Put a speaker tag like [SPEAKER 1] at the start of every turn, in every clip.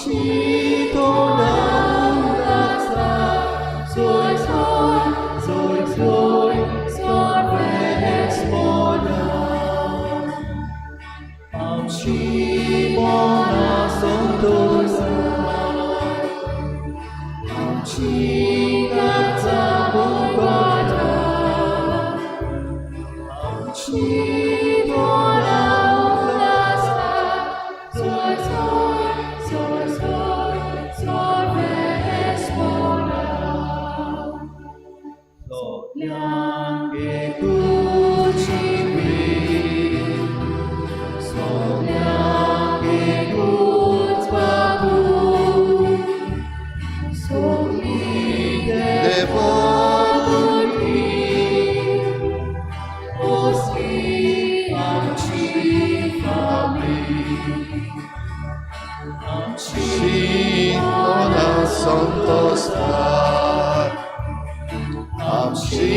[SPEAKER 1] आमची तोंडां उलासता सोय सोय सोय सोय सोर्वेस्पोरा. आमची मनां संतोषात आमची काळजां मुगोटा आमची तोंडां उलासता सोय सोय सोय सोय सोर्वेस्पोरा. सगल्यांक एकूच वीर, सगल्यांक एकूच बापू, सगलीं देवा भुरगीं, असली आमची फामील. आमची
[SPEAKER 2] तोंडां संतोषतात आमची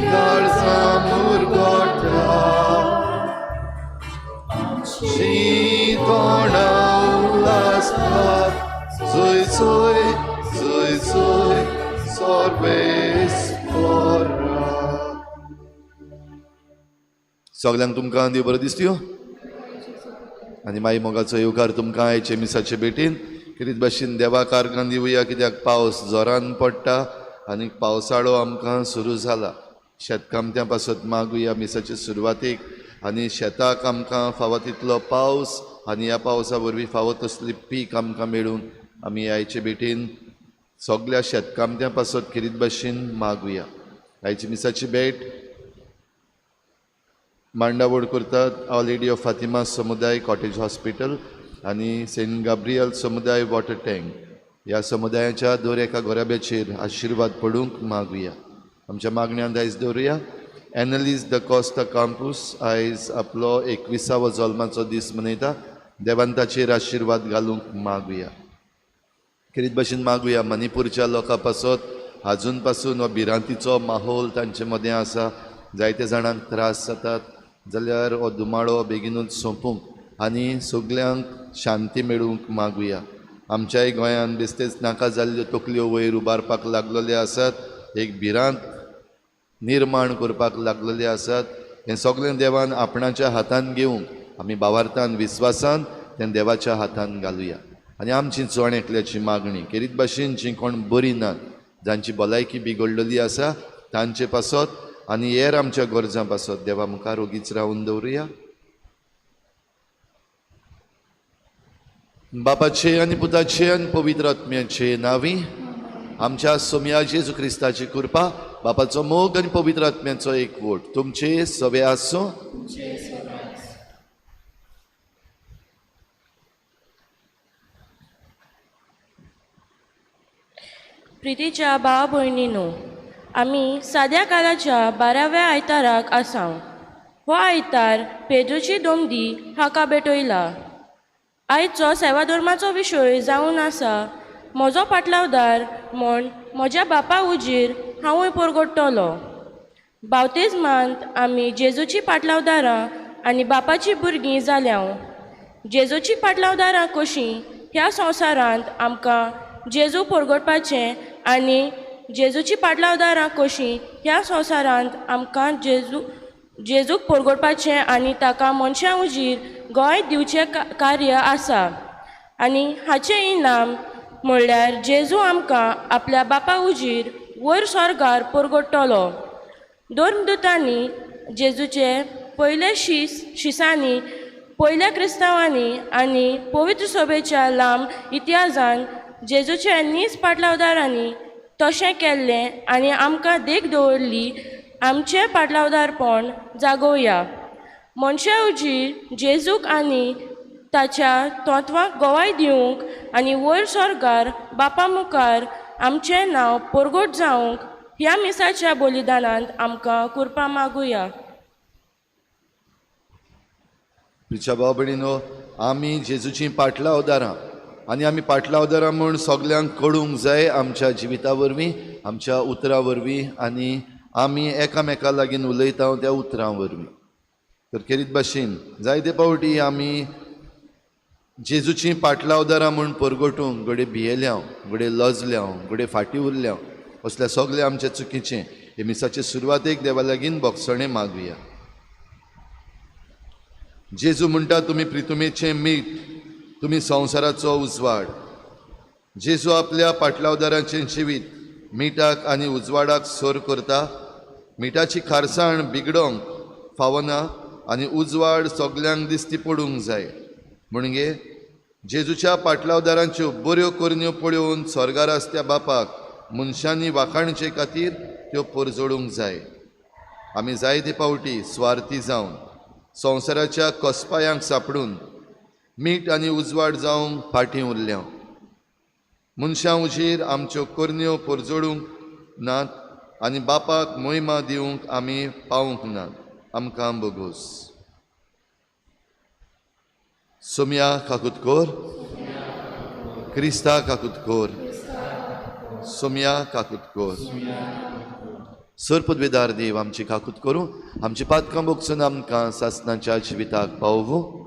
[SPEAKER 2] काळजां मुरगोटा आमची तोंडां उलासतात सोय सोय सोय सोय सोर्वेस्पोरा. सगल्यांक तुमकां देव बरो दिसत्यो आनी माई मोगाचो येवकार तुमकां आयचे मिसाचे भेटीन. कितें भाशेन देवा कारकान दिवया, कित्याक पावस जोरान पडटा आनी पावसाळो आमकां सुरू जाला. शेतकामत्यां पासत मागुया मिसाचे सुरवातीक आनी शेताक आमकां फावो तितलो पावस आनी ह्या पावसा वरवीं फावो तसली पीक आमकां मेळून आमी आयचे भेटीन सगल्या शेतकामत्यां पासत खेरीत भाशेन मागुया. आयची मिसाची भेट मांडावड करतात our lady of Fatima समुदाय कॉटेज हॉस्पिटल आनी सेंट गाब्रियल समुदाय वॉटर टँक ह्या समुदायाच्या दर एका घराब्याचेर आशिर्वाद पडूंक मागुया. आमच्या मागण्यांत आयज दवरुया एनलीज the Costa Campos आयज आपलो 21वो जल्माचो दीस मनयता. देवान ताचेर आशिर्वाद घालूंक मागुया. खेरीत भाशेन मागुया मणिपूरच्या लोकां पासत. आजून पासून हो भिरांतीचो माहोल तांचे मदें आसा. जायते जाणांक त्रास जातात जाल्यार हो धुमाळो बेगीनूच सोंपूंक आनी सगल्यांक शांती मेळूंक मागुया. आमच्याय गोंयांत बेस्तेच नाका जाल्ल्यो तकल्यो वयर उबारपाक लागलेल्यो आसात, एक भिरांत निर्माण करपाक लागलेले आसात. हें सगळें देवान आपणाच्या हातान घेवंक आमी भावार्थान विस्वासान तें देवाच्या हातान घालुया. आनी आमची जण एकल्याची मागणी खेरीत भाशेन जीं कोण बरीं नात, जांची भलायकी बिगडलेली आसा तांचे पासत आनी हेर आमच्या गरजां पासत देवा मुखार ओगीच रावून दवरुया. बापाचे आनी पुताचे आनी पवित्र आत्म्याचे नांवी आमच्या सोम्या जेजू क्रिस्ताची कृपा, बापाचो मोग आनी पवित्र आत्म्याचो एकवट तुमचे सवे आसूं.
[SPEAKER 3] प्रितीच्या भाव भयणीनो, आमी साद्या काळाच्या 12व्या आयताराक आसाव. हो आयतार पेद्रूची दोमदी हाका भेटयला. आयचो सेवाधर्माचो विशय जावन आसा म्हजो पाटलावदार म्हण म्हज्या बापा उजीर हांवूय परगडटलो. बावतिज्मांत आमी जेजूची पाटलावदारां आनी बापाची भुरगीं जाल्याव. जेजूची पाटलावदारां कशीं ह्या संवसारांत आमकां जेजू परगटपाचें आनी जेजूची पाटलावदारां कशीं ह्या संवसारांत आमकां जेजूक परगटपाचें आनी ताका मनशां उजीर गोंय दिवचें कार्य आसा. आनी हाचें इनाम म्हणल्यार जेजू आमकां आपल्या बापा उजीर वयर स्वर्गार परगडटलो. धर्मदुतांनी जेजूचे पयले शिसांनी पयल्या क्रिस्तांवांनी आनी पवित्र सभेच्या लांब इतिहासान जेजूच्या नीज पाटलावदारांनी तशें केल्लें आनी आमकां देख दवरली. आमचें पाटलावदारपण जागोवया. मनशा उजीर जेजूक आनी ताच्या तत्वाक गवाय दिवंक आनी वयर स्वर्गार बापा मुखार आमचें नांव परगट जावंक ह्या मिसाच्या बलिदानांत आमकां कृपा मागुया.
[SPEAKER 2] प्रिच्या भाव भयणीनो, आमी जेजूची पाटलावदारां आनी आमी पाटलावदारां म्हूण सगल्यांक कळूंक जाय आमच्या जिविता वरवीं, आमच्या उतरां वरवीं आनी आमी एकामेका लागीं उलयता त्या उतरां वरवीं. तर खेरीत भाशेन जायते फावटी आमी जेजूचीं पाटलावदारां म्हूण परगटूंक घडये भियेल्यांव, घडये लजल्यांव, घडये फाटीं उरल्यांव, असल्या सगळें आमच्या चुकीचें हे मिसाचे सुरवातेक देवा लागीं भोगसणें मागुया. जेजू म्हणटा, तुमी प्रितुमेचें मीठ, तुमी संवसाराचो उजवाड. जेजू आपल्या पाटलावदारांचें जिवीत मिठाक आनी उजवाडाक सर करता. मिठाची खारसाण बिगडोंक फावना आनी उजवाड सगल्यांक दिश्टी पडूंक जाय. म्हणगे जेजूच्या पाटलावदारांच्यो बऱ्यो करण्यो पळोवन स्वर्गार आसत्या बापाक मनशांनी वाखाणचे खातीर त्यो परजोडूंक जाय. आमी जायते फावटी स्वार्थी जावन संवसाराच्या कसपायांक सापडून मीठ आनी उजवाड जावंक फाटीं उरल्या. मनशां उजीर आमच्यो करण्यो परजोडूंक नात आनी बापाक मोहिमा दिवंक आमी पावूंक नात. आमकां बोगोस. सोम्या काकूत कोर, क्रिस्ता काकूत कोर, सोम्या काकूत कोर. सर पदवेदार देव आमची काकूत करूं, आमची पातकां भोगसून आमकां सासनाच्या जिविताक पावोवं.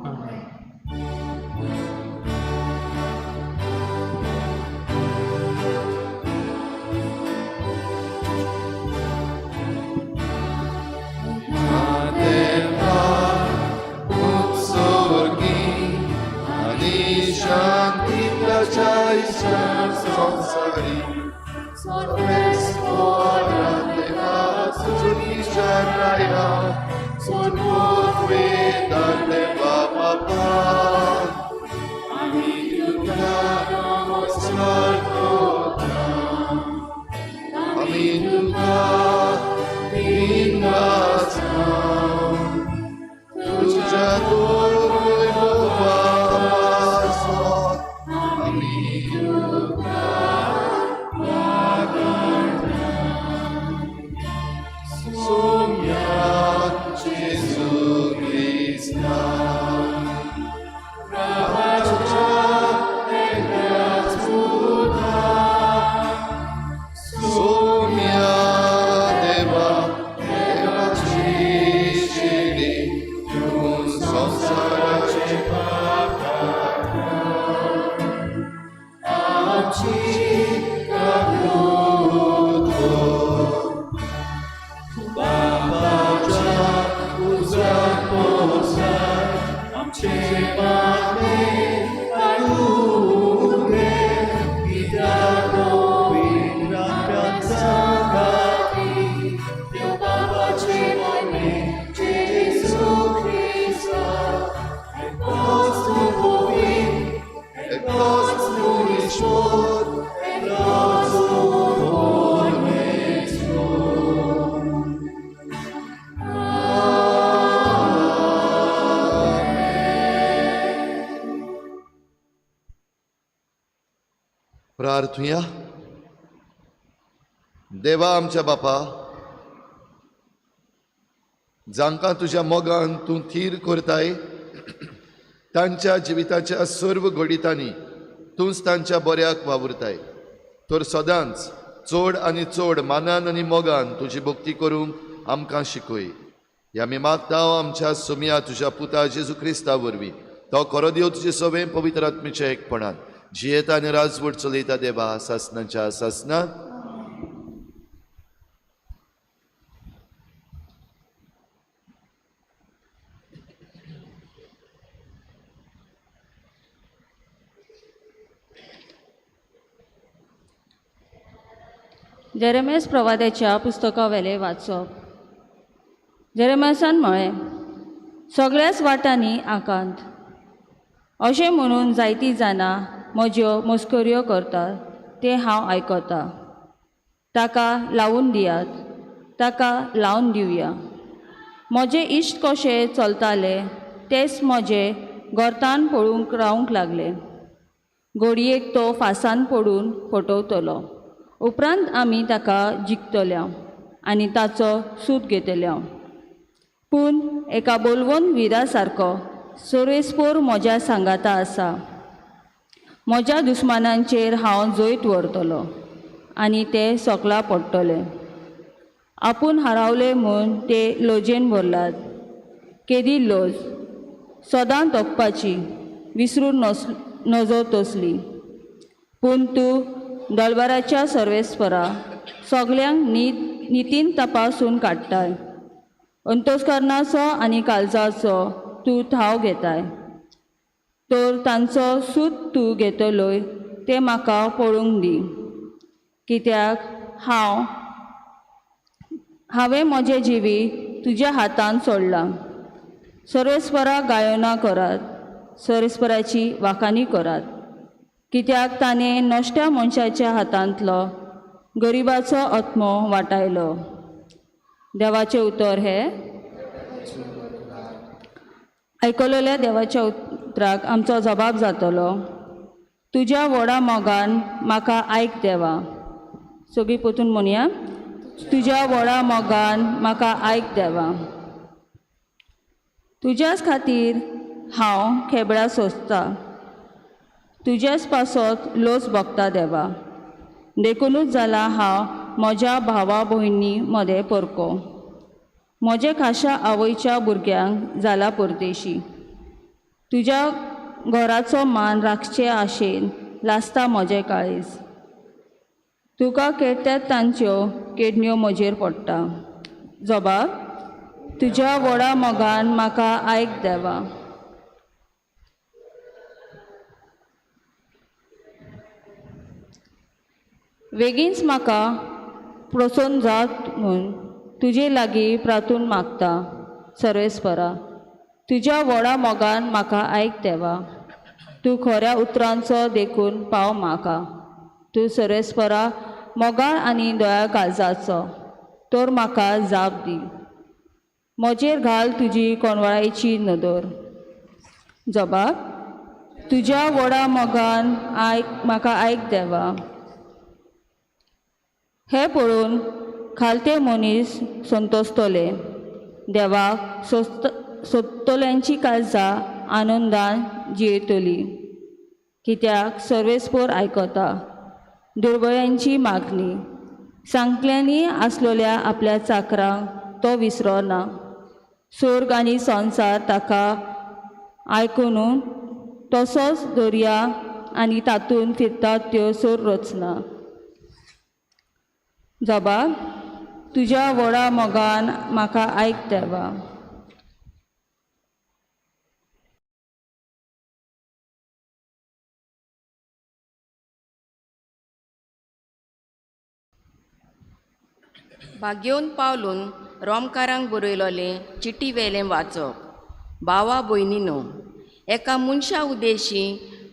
[SPEAKER 2] प्रार्थुया. देवा आमच्या बापा, जांकां तुज्या मोगान तूं थीर करताय तांच्या जिविताच्या सर्व घडितांनी तूंच तांच्या बऱ्याक वावुरताय, तर सदांच चड आनी चड मानान आनी मोगान तुजी भक्ती करूंक आमकां शिकय. ह्या आमी मागता आमच्या सोमया तुज्या पुता जेजू क्रिस्ता वरवीं. तो खरो देव तुजे सवें पवित्र आत्मेच्या एकपणान जियेता आनी राजवट चलयता देवा सासनाच्या सासना.
[SPEAKER 4] जेरेमियास प्रवाद्याच्या पुस्तकावेलें वाचप. जेरेमियासान म्हळें, सगळ्याच वाटांनी आकांत अशें म्हणून जायतीं जाणां म्हज्यो मस्कऱ्यो करतात तें हांव आयकतां. ताका लावन दियात, ताका लावन दिवया. म्हजे इश्ट कशे चलताले तेच म्हजे गर्तान पळूंक रावंक लागले. घडयेक तो फासान पडून फटवतलो. उपरांत आमी ताका जिखतल्या आनी ताचो सूद घेतल्या. पूण एका बोलवण विरा सारको सोरेस्पोर म्हज्या सांगाता आसा. म्हज्या दुस्मानांचेर हांव जैत व्हरतलो आनी ते सोकला पडटले. आपूण हारावले म्हूण ते लजेन भरलात. केदी लज, सदां तोखपाची, विसरून नस नजो तसली. पूण तूं दलबराच्या सर्वेस्परा सगल्यांक नितीन तपासून काडटाय. अंतस्करणाचो आनी काळजाचो तूं थाव घेताय. तर तांचो सूत तूं घेतलोय तें म्हाका पळोवंक दी. कित्याक हांवें म्हजें जिवीत तुज्या हातान सोडलां. सर्वेस्परा गायनां करात, सर्वेस्पराची वाखाणी करात. कित्याक ताणें नश्ट्या मनशाच्या हातांतलो गरिबाचो आत्मो वाटायलो. देवाचें उतर हें. आयकलेल्या देवाच्या उतराक आमचो जबाब जातलो. तुज्या व्हडा मोगान म्हाका आयक देवा. सगळीं परतून म्हणया. तुज्या व्हडा मोगान म्हाका आयक देवा. तुज्याच खातीर हांव खेबडां सोंसतां. तुज्याच पासत लोच भोगता देवा. देखुनूच जालां हांव म्हज्या भावा भयणी मदें परको. म्हजे खाशा आवयच्या भुरग्यांक जाला परदेशी. तुज्या घराचो मान राखचे आशेन लासता म्हजें काळीज. तुका केट्यात तांच्यो केडण्यो म्हजेर पडटा. जबाब तुज्या व्हडा मोगान म्हाका आयक देवा. वेगींच म्हाका प्रसन्न जात म्हूण तुजे लागीं प्रार्थून मागता. सर्वेस्परा तुज्या व्हडा मोगान म्हाका आयक देवा. तूं खऱ्या उतरांचो देखून पाव म्हाका. तूं सर्वेस्परा मोगाळ आनी दया काळजाचो तर म्हाका जाप दी. म्हजेर घाल तुजी कोणवाळायची नदर. जबाब तुज्या व्हडा मोगान आयक म्हाका आयक देवा. हें पळोवन खालते मनीस संतोसतले. देवाक सोदतल्यांची काळजां आनंदान जियेतली. कित्याक सर्वेस्पोर आयकता दुर्बळ्यांची मागणी. सांकल्यांनी आसलेल्या आपल्या चाकरांक तो विसरोना. सोर्ग आनी संवसार ताका आयकून तसोच दर्या आनी तातूंत फिरतात त्यो सोर रचना. जबाब तुज्या व्हडा मोगान म्हाका आयक देवा.
[SPEAKER 5] भाग्योवन पावलून रोमकारांक बरयलोलें चिटी वेलें वाचप. भावा भयणीनो, एका मनशा उदेशी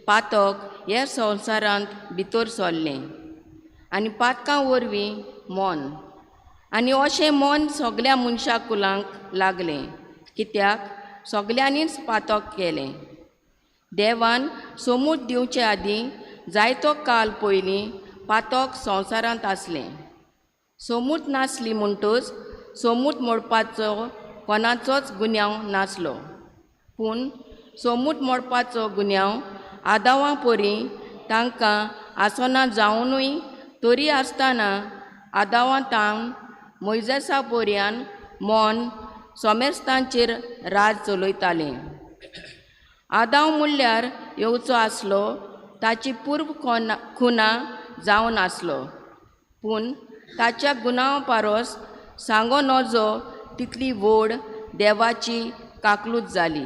[SPEAKER 5] पातक ह्या संवसारांत भितर सरलें आनी पातकां वरवीं मन आनी अशें मन सगल्या मनशा कुलांक लागलें. कित्याक सगल्यांनीच पातक केलें. देवान सोमूत दिवचे आदीं जायतो काल पयलीं पातक संवसारांत आसलें. सोमूत नासली म्हणटच सोमूत मोडपाचो कोणाचोच गुन्यांव नासलो. पूण सोमूत मोडपाचो गुन्यांव आदावां परी तांकां आसना जावनूय तरी आसतना आदावां तावन मोयजेसा पोरयान मन सोमेस्तांचेर राज चलयतालें. आदाव म्हणल्यार येवचो आसलो ताची पूर्व खुना जावन आसलो. पूण ताच्या गुन्यांव पारोस सांगो नजो तितली व्हड देवाची काकलूत जाली.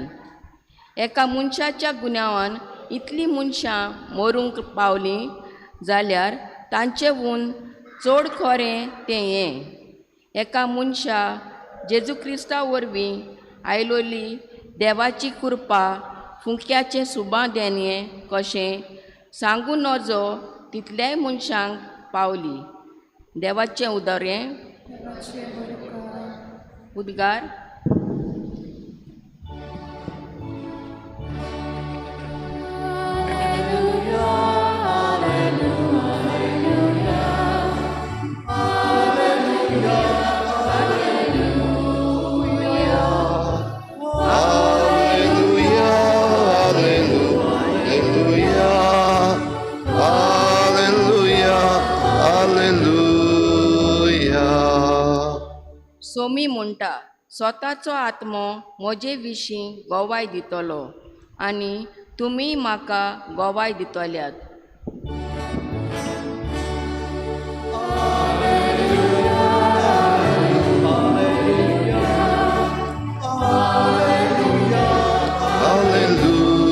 [SPEAKER 5] एका मनशाच्या गुन्यांवान इतलीं मनशां मरूंक पावलीं जाल्यार तांचें हून चड खरें तें हें, एका मनशा जेजू क्रिस्ता वरवीं आयलोली देवाची कृपा फुंक्याचें सुबा देणें कशें सांगू नजो तितल्याय मनशांक पावली. देवाचें उदरें उद्गार. सोमी म्हणटा स्वताचो आत्मो म्हजे विशीं गवाय दितलो आनी तुमी म्हाका गोवाय दितल्यात.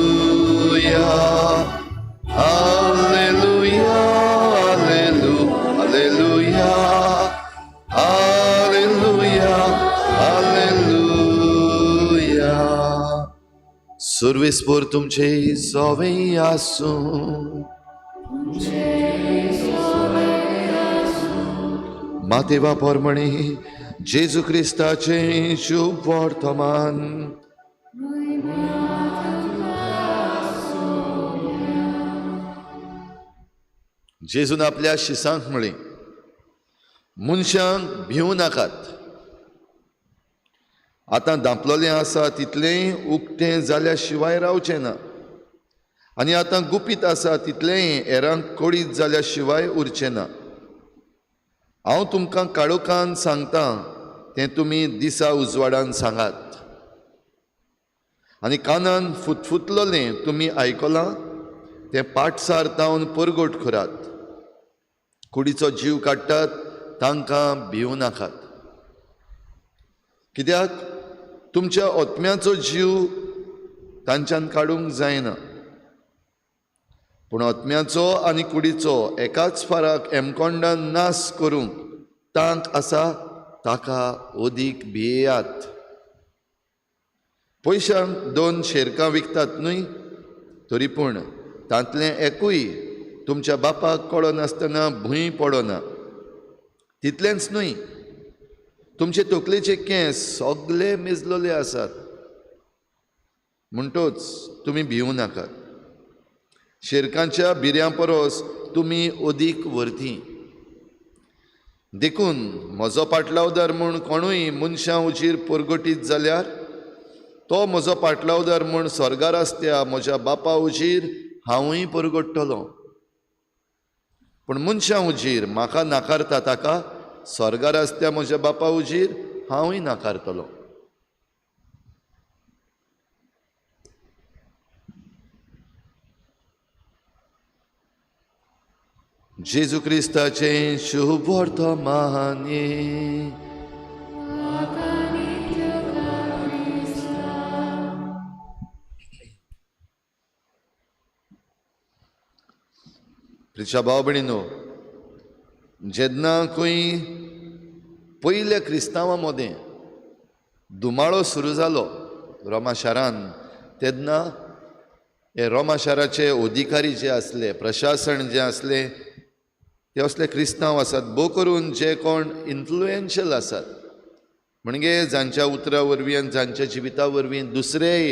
[SPEAKER 2] Alleluia, Alleluia, Alleluia, Alleluia, Alleluia. सुर्वेस्पोर तुमचे सोवे आसूं. मातेवा पोरमणी जेजू क्रिस्ताचें शुभ वर्तमान. जेजून आपल्या शिसांक म्हळें, मनशांक भिवं नाकात. आतां धांपलोलें आसा तितलेंय उक्तें जाल्या शिवाय रावचें ना, आनी आतां गुपीत आसा तितलेंय हेरांक कळीत जाल्या शिवाय उरचें ना. हांव तुमकां काळोखान सांगता तें तुमी दिसा उजवाडान सांगात, आनी कानान फुतफुतलोलें तुमी आयकलां तें पाटसार तावन परगट करात. कुडीचो जीव काडटात तांकां भिवं नाकात, कित्याक तुमच्या आत्म्याचो जीव तांच्यान काडूंक जायना, पूण आत्म्याचो आनी कुडीचो एकाच फाराक एमकोंडान नाश करूंक तांक आसा ताका अदीक भियेयात. पयशांक 2 शेरकां विकतात न्हय, तरी पूण तांतलें एकूय तुमच्या बापाक कळनासतना भूंय पडना. तितलेंच न्हय, तुमचे तकलेचे केंस सगळे मेजलोले आसात. म्हणटोच तुमी भिवं नाकात. शेरकांच्या बिऱ्यां परस तुमी अदीक व्हरती. देखून म्हजो पाटलावदार म्हूण कोणूय मनशां उजीर परगटीत जाल्यार तो म्हजो पाटलावदार म्हूण स्वर्गार आसत्या म्हज्या बापा उजीर हांवूय परगट्टलो. पूण मनशां उजीर म्हाका नाकारता ताका स्वर्गार आसत्या म्हज्या बापा उजीर हांवूय नाकारतलो. जेजू क्रिस्ताचें शुभ वर्तमान. प्रिच्या भाव भयणीनो, जेन्ना खंय पयल्या क्रिस्तांवां मदें धुमाळो सुरू जालो रोमा शारान, तेन्ना हे रोमा शाराचे अधिकारी जे आसले, प्रशासन जें आसलें, ते असले क्रिस्तांव आसात भोव करून जे कोण इन्फ्लुएन्शियल आसात, म्हणजे जांच्या उतरां वरवीं आनी जांच्या जिविता वरवीं दुसरेय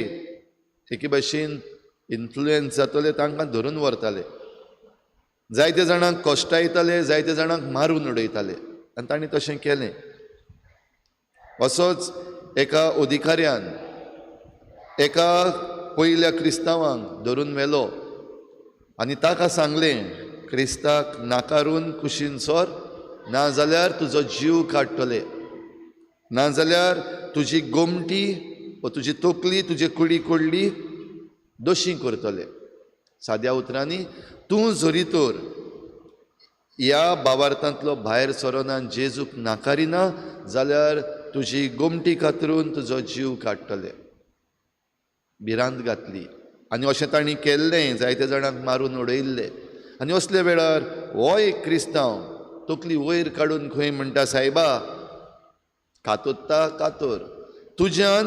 [SPEAKER 2] एके भाशेन इन्फ्लुएन्स जातले, तांकां धरून व्हरताले. जायते जाणांक कश्टायताले, जायते जाणांक मारून उडयताले, आनी तांणी तशें केलें. असोच एका अधिकाऱ्यान एका पयल्या क्रिस्तांवांक धरून व्हेलो आनी ताका सांगलें, क्रिस्ताक नाकारून कुशीन सर, नाजाल्यार तुजो जीव काडटले, नाजाल्यार तुजी गोमटी वा तुजी तकली, तुजी कुडी कडली दोशी करतले. साद्या उतरांनी, तूं जरी तर ह्या बावार्थांतलो भायर सरना, जेजूक नाकारिना, जाल्यार तुजी गोमटी कातरून तुजो जीव काडटले. भिरांत घातली आनी अशें तांणी केल्लें, जायते जाणांक मारून उडयल्ले. आनी असल्या वेळार हो एक क्रिस्तांव तकली वयर काडून खंय म्हणटा, सायबा कातोत्ता कातोर, तुज्यान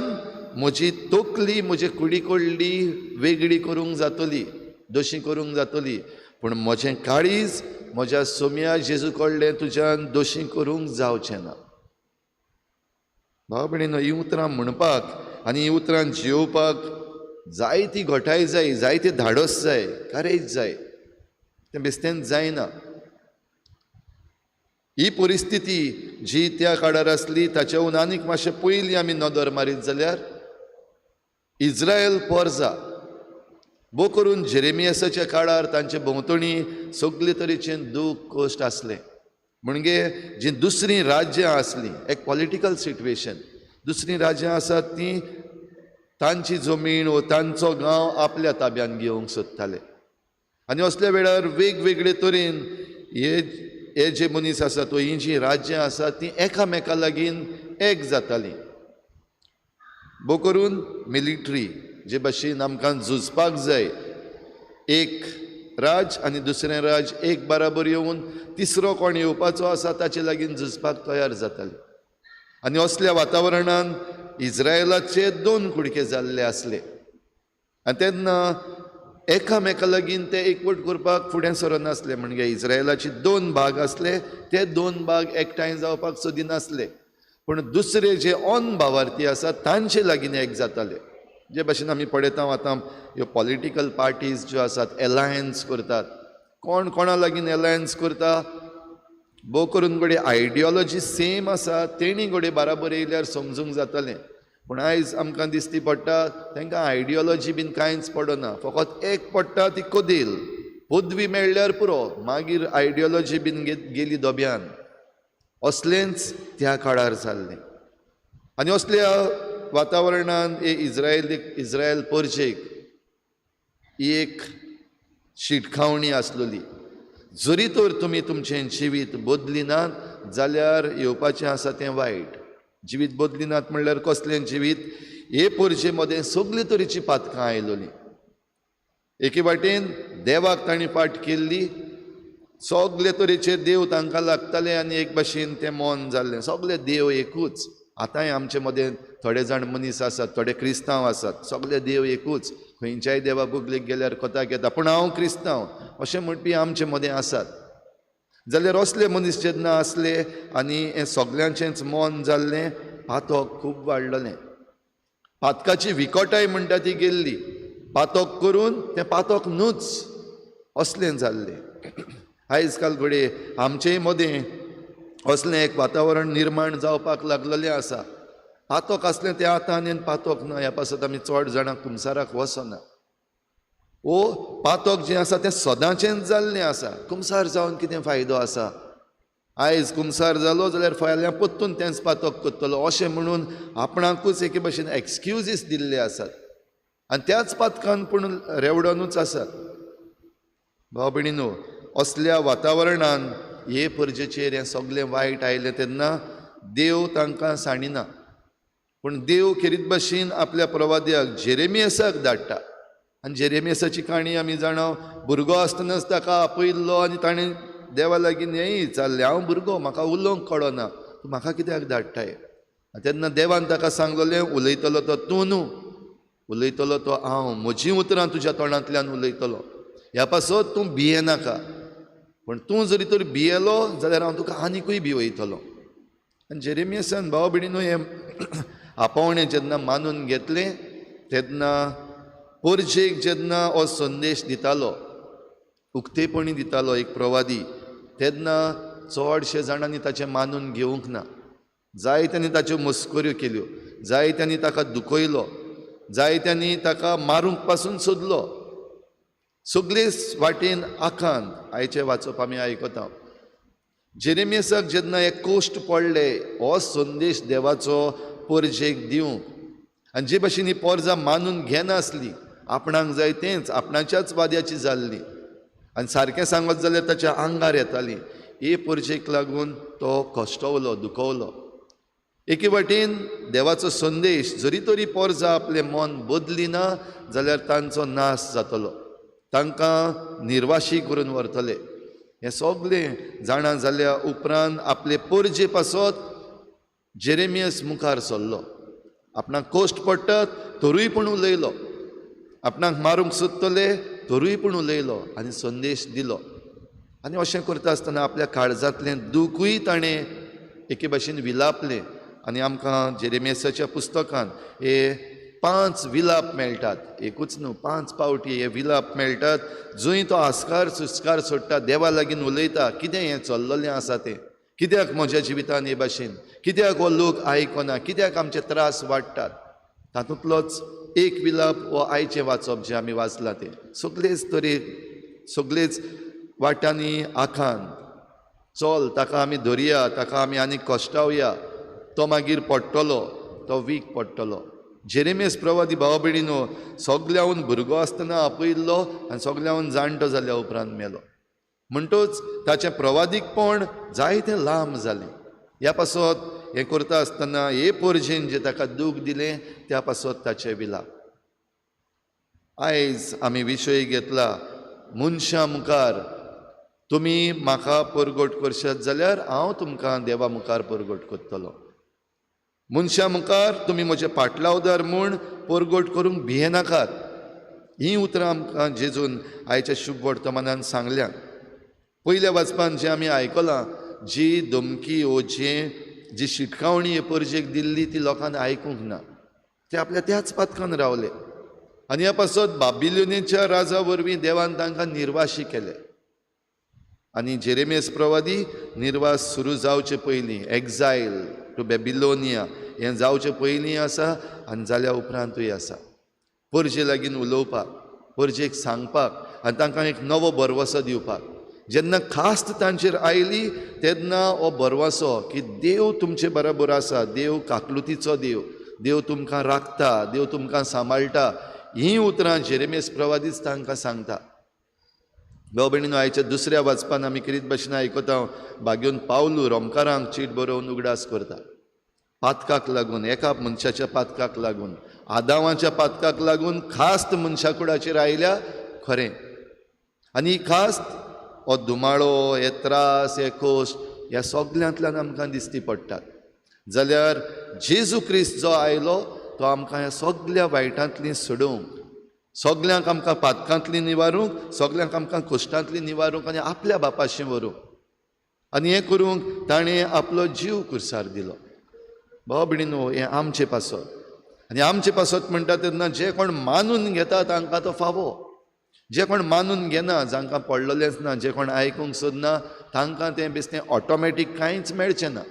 [SPEAKER 2] म्हजी तकली म्हजे कुडी कडली वेगळी करूंक जातली, दोशी करूंक जातली, पूण म्हजें काळीज म्हज्या सोम्या जेजू कडलें तुज्यान दोशी करूंक जावचें ना. भाव भयणीनो, हीं उतरां म्हणपाक आनी हीं उतरां जियोवपाक जायती घटाय जाय, जायते धाडस जाय, कारेज जाय, तें बेस्तेंच जायना. ही परिस्थिती जी त्या काळार आसली ताच्याहून आनीक मातशें पयलीं आमी नदर मारीत जाल्यार इज्रायल पोरजा भोव करून जेरेमियासाच्या काळार तांचे भोंवतणी सगळे तरेचें दूख कश्ट आसलें. म्हणजे जीं दुसरीं राज्यां आसलीं, एक पॉलिटिकल सिट्युएशन, दुसरीं राज्यां आसात तीं तांची जमीन वो तांचो गांव आपल्या ताब्यान घेवंक सोदताले. आनी असल्या वेळार वेगवेगळे तरेन हे जे मनीस आसात वो ही जीं राज्यां आसात तीं एकामेका लागीं एक जातालीं. भोव करून मिलिट्री जे भाशेन आमकां झुजपाक जाय, एक राज आनी दुसरें राज एक बराबर येवन तिसरो कोण येवपाचो आसा ताचे लागीं झुजपाक तयार जाताले. आनी असल्या वातावरणान इस्रायलाचे दोन कुडके जाल्ले आसले आनी तेन्ना एकामेका लागीं ते एकवट करपाक फुडें सरनासले. म्हणजे इस्रायलाचे दोन भाग आसले, ते दोन भाग एकठांय जावपाक सोदिनासले, पूण दुसरे जे ऑन भावार्थी आसात तांचे लागीं एक जाताले. जे भाशेन आमी पळयता आतां ह्यो पॉलिटिकल पार्टीज ज्यो आसात एलायन्स करतात, कोण कोणा लागीं एलायन्स करता, भोव करून घडये आयडियोलॉजी सेम आसा तेणी घडये बाराबर येयल्यार समजूंक जातलें. पूण आयज आमकां दिसती पडटा तांकां आयडियोलॉजी बीन कांयच पडना, फकत एक पडटा ती कदेल, पदवी मेळ्ळ्यार पुरो, मागीर आयडियोलॉजी बीन गेली दोब्यान. असलेंच त्या काळार जाल्लें आनी असल्या वातावरणान हे इस्रायल परजेक ही एक शिटकावणी आसलेली, जरी तर तुमी तुमचें जिवीत बदलिनात जाल्यार येवपाचें आसा तें वायट. जिवीत बदलिनात म्हणल्यार कसलें जिवीत? हे परजे मदें सगळे तरेचीं पातकां आयलोलीं. एके वाटेन देवाक तांणी फाट केल्ली, सगळे तरेचे देव तांकां लागताले आनी एक भाशेन तें मन जाल्लें, सगळे देव एकूच. आतांय आमचे मदें थोडे जाण मनीस आसात, थोडे क्रिस्तांव आसात, सगळे देव एकूच, खंयच्याय देवा बुगलेक गेल्यार कोताक येता, पूण हांव क्रिस्तांव अशें म्हणपी आमचे मदें आसात. जाल्यार असले मनीस जेन्ना आसले आनी हें सगल्यांचेंच मन जाल्लें, पातक खूब वाडलेलें, पातकाची विकटाय म्हणटा ती गेल्ली, पातक करून तें पातक न्हूच असलें जाल्लें. आयज काल घडये आमचेय मदें असलें एक वातावरण निर्माण जावपाक लागलेलें आसा. पातक आसलें तें आतां आनी पातक ना ह्या पासत आमी चड जाणां कुमसाराक वचना. ओ पातक जें आसा तें सदांचेंच जाल्लें आसा, कुमसार जावन कितें फायदो आसा? आयज कुमसार जालो जाल्यार फाल्यां परतून तेंच पातक करतलो अशें म्हणून आपणाकूच एके भाशेन एक्सक्युजीस दिल्ले आसात आनी त्याच पातकान पूण रेवडोनूच आसात. भाव भयणीनो, असल्या वातावरणान हे परजेचेर हें सगळें वायट आयलें तेन्ना देव तांकां सांडिना, पूण देव खेरीत भाशेन आपल्या प्रवाद्याक जेरेमियसाक धाडटा. आनी जेरेमियसाची काणी आमी जाणा, भुरगो आसतनाच ताका आपयल्लो आनी ताणें देवा लागीं हेंय विचारलें, हांव भुरगो, म्हाका उलोवंक कळना, तूं म्हाका कित्याक धाडटाय? तेन्ना देवान ताका सांगलेलें, उलयतलो तो तूं न्हू, उलयतलो तो हांव, म्हजीं उतरां तुज्या तोंडांतल्यान उलयतलो, ह्या पासत तूं भियेनाका, पूण तूं जरी तर भियेलो जाल्यार हांव तुका आनिकूय भिवयतलो. आनी जेरेमियसान भाव भयणीनो हें आपोवणें जेन्ना मानून घेतलें तेन्ना परजेक जेन्ना हो संदेश दितालो, उक्तेपणी दितालो एक प्रवादी, तेन्ना चडशे जाणांनी ताचें मानून घेवंक ना. जायत्यांनी ताच्यो मस्कऱ्यो केल्यो, जायत्यांनी ताका दुखयलो, जायत्यांनी ताका मारूंक पासून सोदलो. सगळेच वाटेन आखान आयचें वाचप आमी आयकता. जेरेमियसाक जेन्ना हे कश्ट पडले हो संदेश देवाचो परजेक दिवंक, आनी जे भाशेन ही पोरजां मानून घेनासली, आपणाक जाय तेंच, आपणाच्याच वाद्याची जाल्ली आनी सारकें सांगत जाल्यार ताच्या आंगार येताली, हे परजेक लागून तो कश्टवलो, दुखवलो. एके वाटेन देवाचो संदेश जरी तरी पोरजां आपलें मन बदलिना जाल्यार तांचो नाश जातलो, तांकां निर्वाशी करून व्हरतले. हें सगळें जाणा जाल्या उपरांत आपले परजे पासत जेरेमियस मुखार सरलो. आपणाक कश्ट पडटात तरूय पूण उलयलो, आपणाक मारूंक सोदतले तरूय पूण उलयलो आनी संदेश दिलो. आनी अशें करता आसतना आपल्या काळजांतलें दुखूय ताणें एके भाशेन विलापलें. आनी आमकां जेरेमियसाच्या पुस्तकान हे 5 विलाप मेळटात, एकूच न्हू, 5 पावटी हे विलाप मेळटात, जंय तो आस्कार सुस्कार सोडटा, देवा लागीं उलयता, कितें हें चल्ललें आसा तें, कित्याक म्हज्या जिवितान हे भाशेन, कित्याक हो लोक आयकना, कित्याक आमचे त्रास वाडटात. तातूंतलोच एक विलाप हो आयचें वाचप जें आमी वाचलां तें. सगळेच तरेन सगळेच वाटांनी आखान चल, ताका आमी धरया, ताका आमी आनी कश्टावया, तो मागीर पडटलो, तो वीक पडटलो. जेरेमियस प्रवादी भाव भयणीनो सगल्याहून भुरगो आसतना आपयिल्लो आनी सगल्याहून जाणटो जाल्या उपरांत मेलो. म्हणटच ताचें प्रवादीकपण जायतें लांब जालें. ह्या पासत हें करता आसतना हे पोरजेन जें ताका दूख दिलें त्या पासत ताचें विलाप. आयज आमी विशय घेतला मनशां मुखार तुमी म्हाका परगट करशात जाल्यार हांव तुमकां देवा मुखार परगट करतलो. मनशां मुखार तुमी म्हजे पाटलावदार म्हूण परगट करूंक भियेनाकात. हीं उतरां आमकां जेजून आयच्या शुभ वर्तमानान सांगल्यात. पयल्या वाचपान जें आमी आयकलां, जी धमकी ओ जी शिटकावणी हे परजेक दिल्ली ती लोकांक आयकूंक ना, ते आपल्या त्याच पातकान रावले आनी ह्या पासत बाबिलोनियेच्या राजा वरवीं देवान तांकां निर्वाशी केले. आनी जेरेमियस प्रवादी निर्वास सुरू जावचे पयलीं, एक्झायल टू बेबिलोनिया हें जावचे पयलीं आसा आनी जाल्या उपरांतूय आसा. परजे लागीं उलोवपाक, परजेक सांगपाक आनी तांकां एक नवो भरवंसो दिवपाक. जेन्ना खास्त तांचेर आयली तेन्ना हो भरवंसो की देव तुमचे बरोबर आसा, देव काकलुतीचो देव, देव तुमकां राखता, देव तुमकां सांबाळटा, हीं उतरां जेरेमियस प्रवादीच तांकां सांगता. भाव भयणीनो, आयच्या दुसऱ्या वाचपान आमी कितें भाशेन आयकता, भाग्योन पावलू रोमकारांक चीट बरोवन उगडास करता. पातकाक लागून, एका मनशाच्या पातकाक लागून, आदावाच्या पातकाक लागून खास्त मनशा कुडाचेर आयल्या खरें. आनी ही खास्त, हो धुमाळो, हे त्रास, हे कोश ह्या सगल्यांतल्यान आमकां दिसती पडटात. जाल्यार जेजू क्रिस्त जो आयलो तो आमकां ह्या सगल्या वायटांतली सोडोवंक, सगल्यांक आमकां पातकांतली निवारूंक, सगल्यांक आमकां कश्टांतली निवारूंक आनी आपल्या बापाशी व्हरूंक. आनी हें करूंक ताणें आपलो जीव कुर्सार दिलो. भाव भयणीनो, हें आमचे पासत. आनी आमचे पासत म्हणटा तेन्ना जे कोण मानून घेता तांकां तो फावो, जे कोण मानून घेना, जांकां पडलेलेंच ना, जे कोण आयकूंक सोदना तांकां तें बेश्टें ऑटोमॅटीक कांयच मेळचें ना.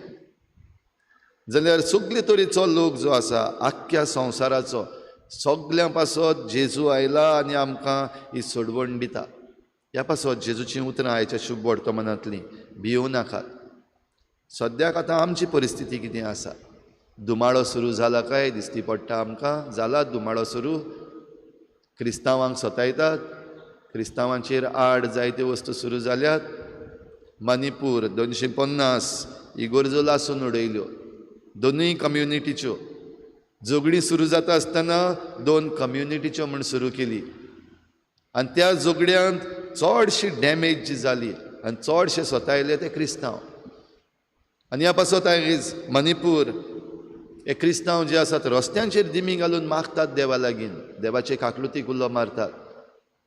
[SPEAKER 2] जाल्यार सगले तरेचो लोक जो आसा आख्ख्या संवसाराचो, सगल्यां पासत जेजू आयला आनी आमकां ही सोडवण दिता. ह्या पासत जेजूचीं उतरां आयच्या शुभ वर्तमानांतलीं, भियोव नाकात. सद्याक आतां आमची परिस्थिती कितें आसा? धुमाळो सुरू जाला काय दिसती पडटा आमकां? जाला धुमाळो सुरू. क्रिस्तांवांक सतायतात, क्रिस्तांवांचेर आड जायत्यो वस्तू सुरू जाल्यात. मणिपूर 250 इगोर्जो लासून उडयल्यो, दोनूय कम्युनिटीच्यो झगडीं सुरू जाता आसतना दोन कम्युनिटीच्यो म्हूण सुरू केली आनी त्या झगड्यांत चडशी डॅमेज जी जाली आनी चडशे सतायले ते क्रिस्तांव. आनी ह्या पासत आयज मणिपूर हे क्रिस्तांव जे आसात रस्त्यांचेर दिमी घालून मागतात देवा लागीं, देवाचे काकलुतीक उलो मारतात.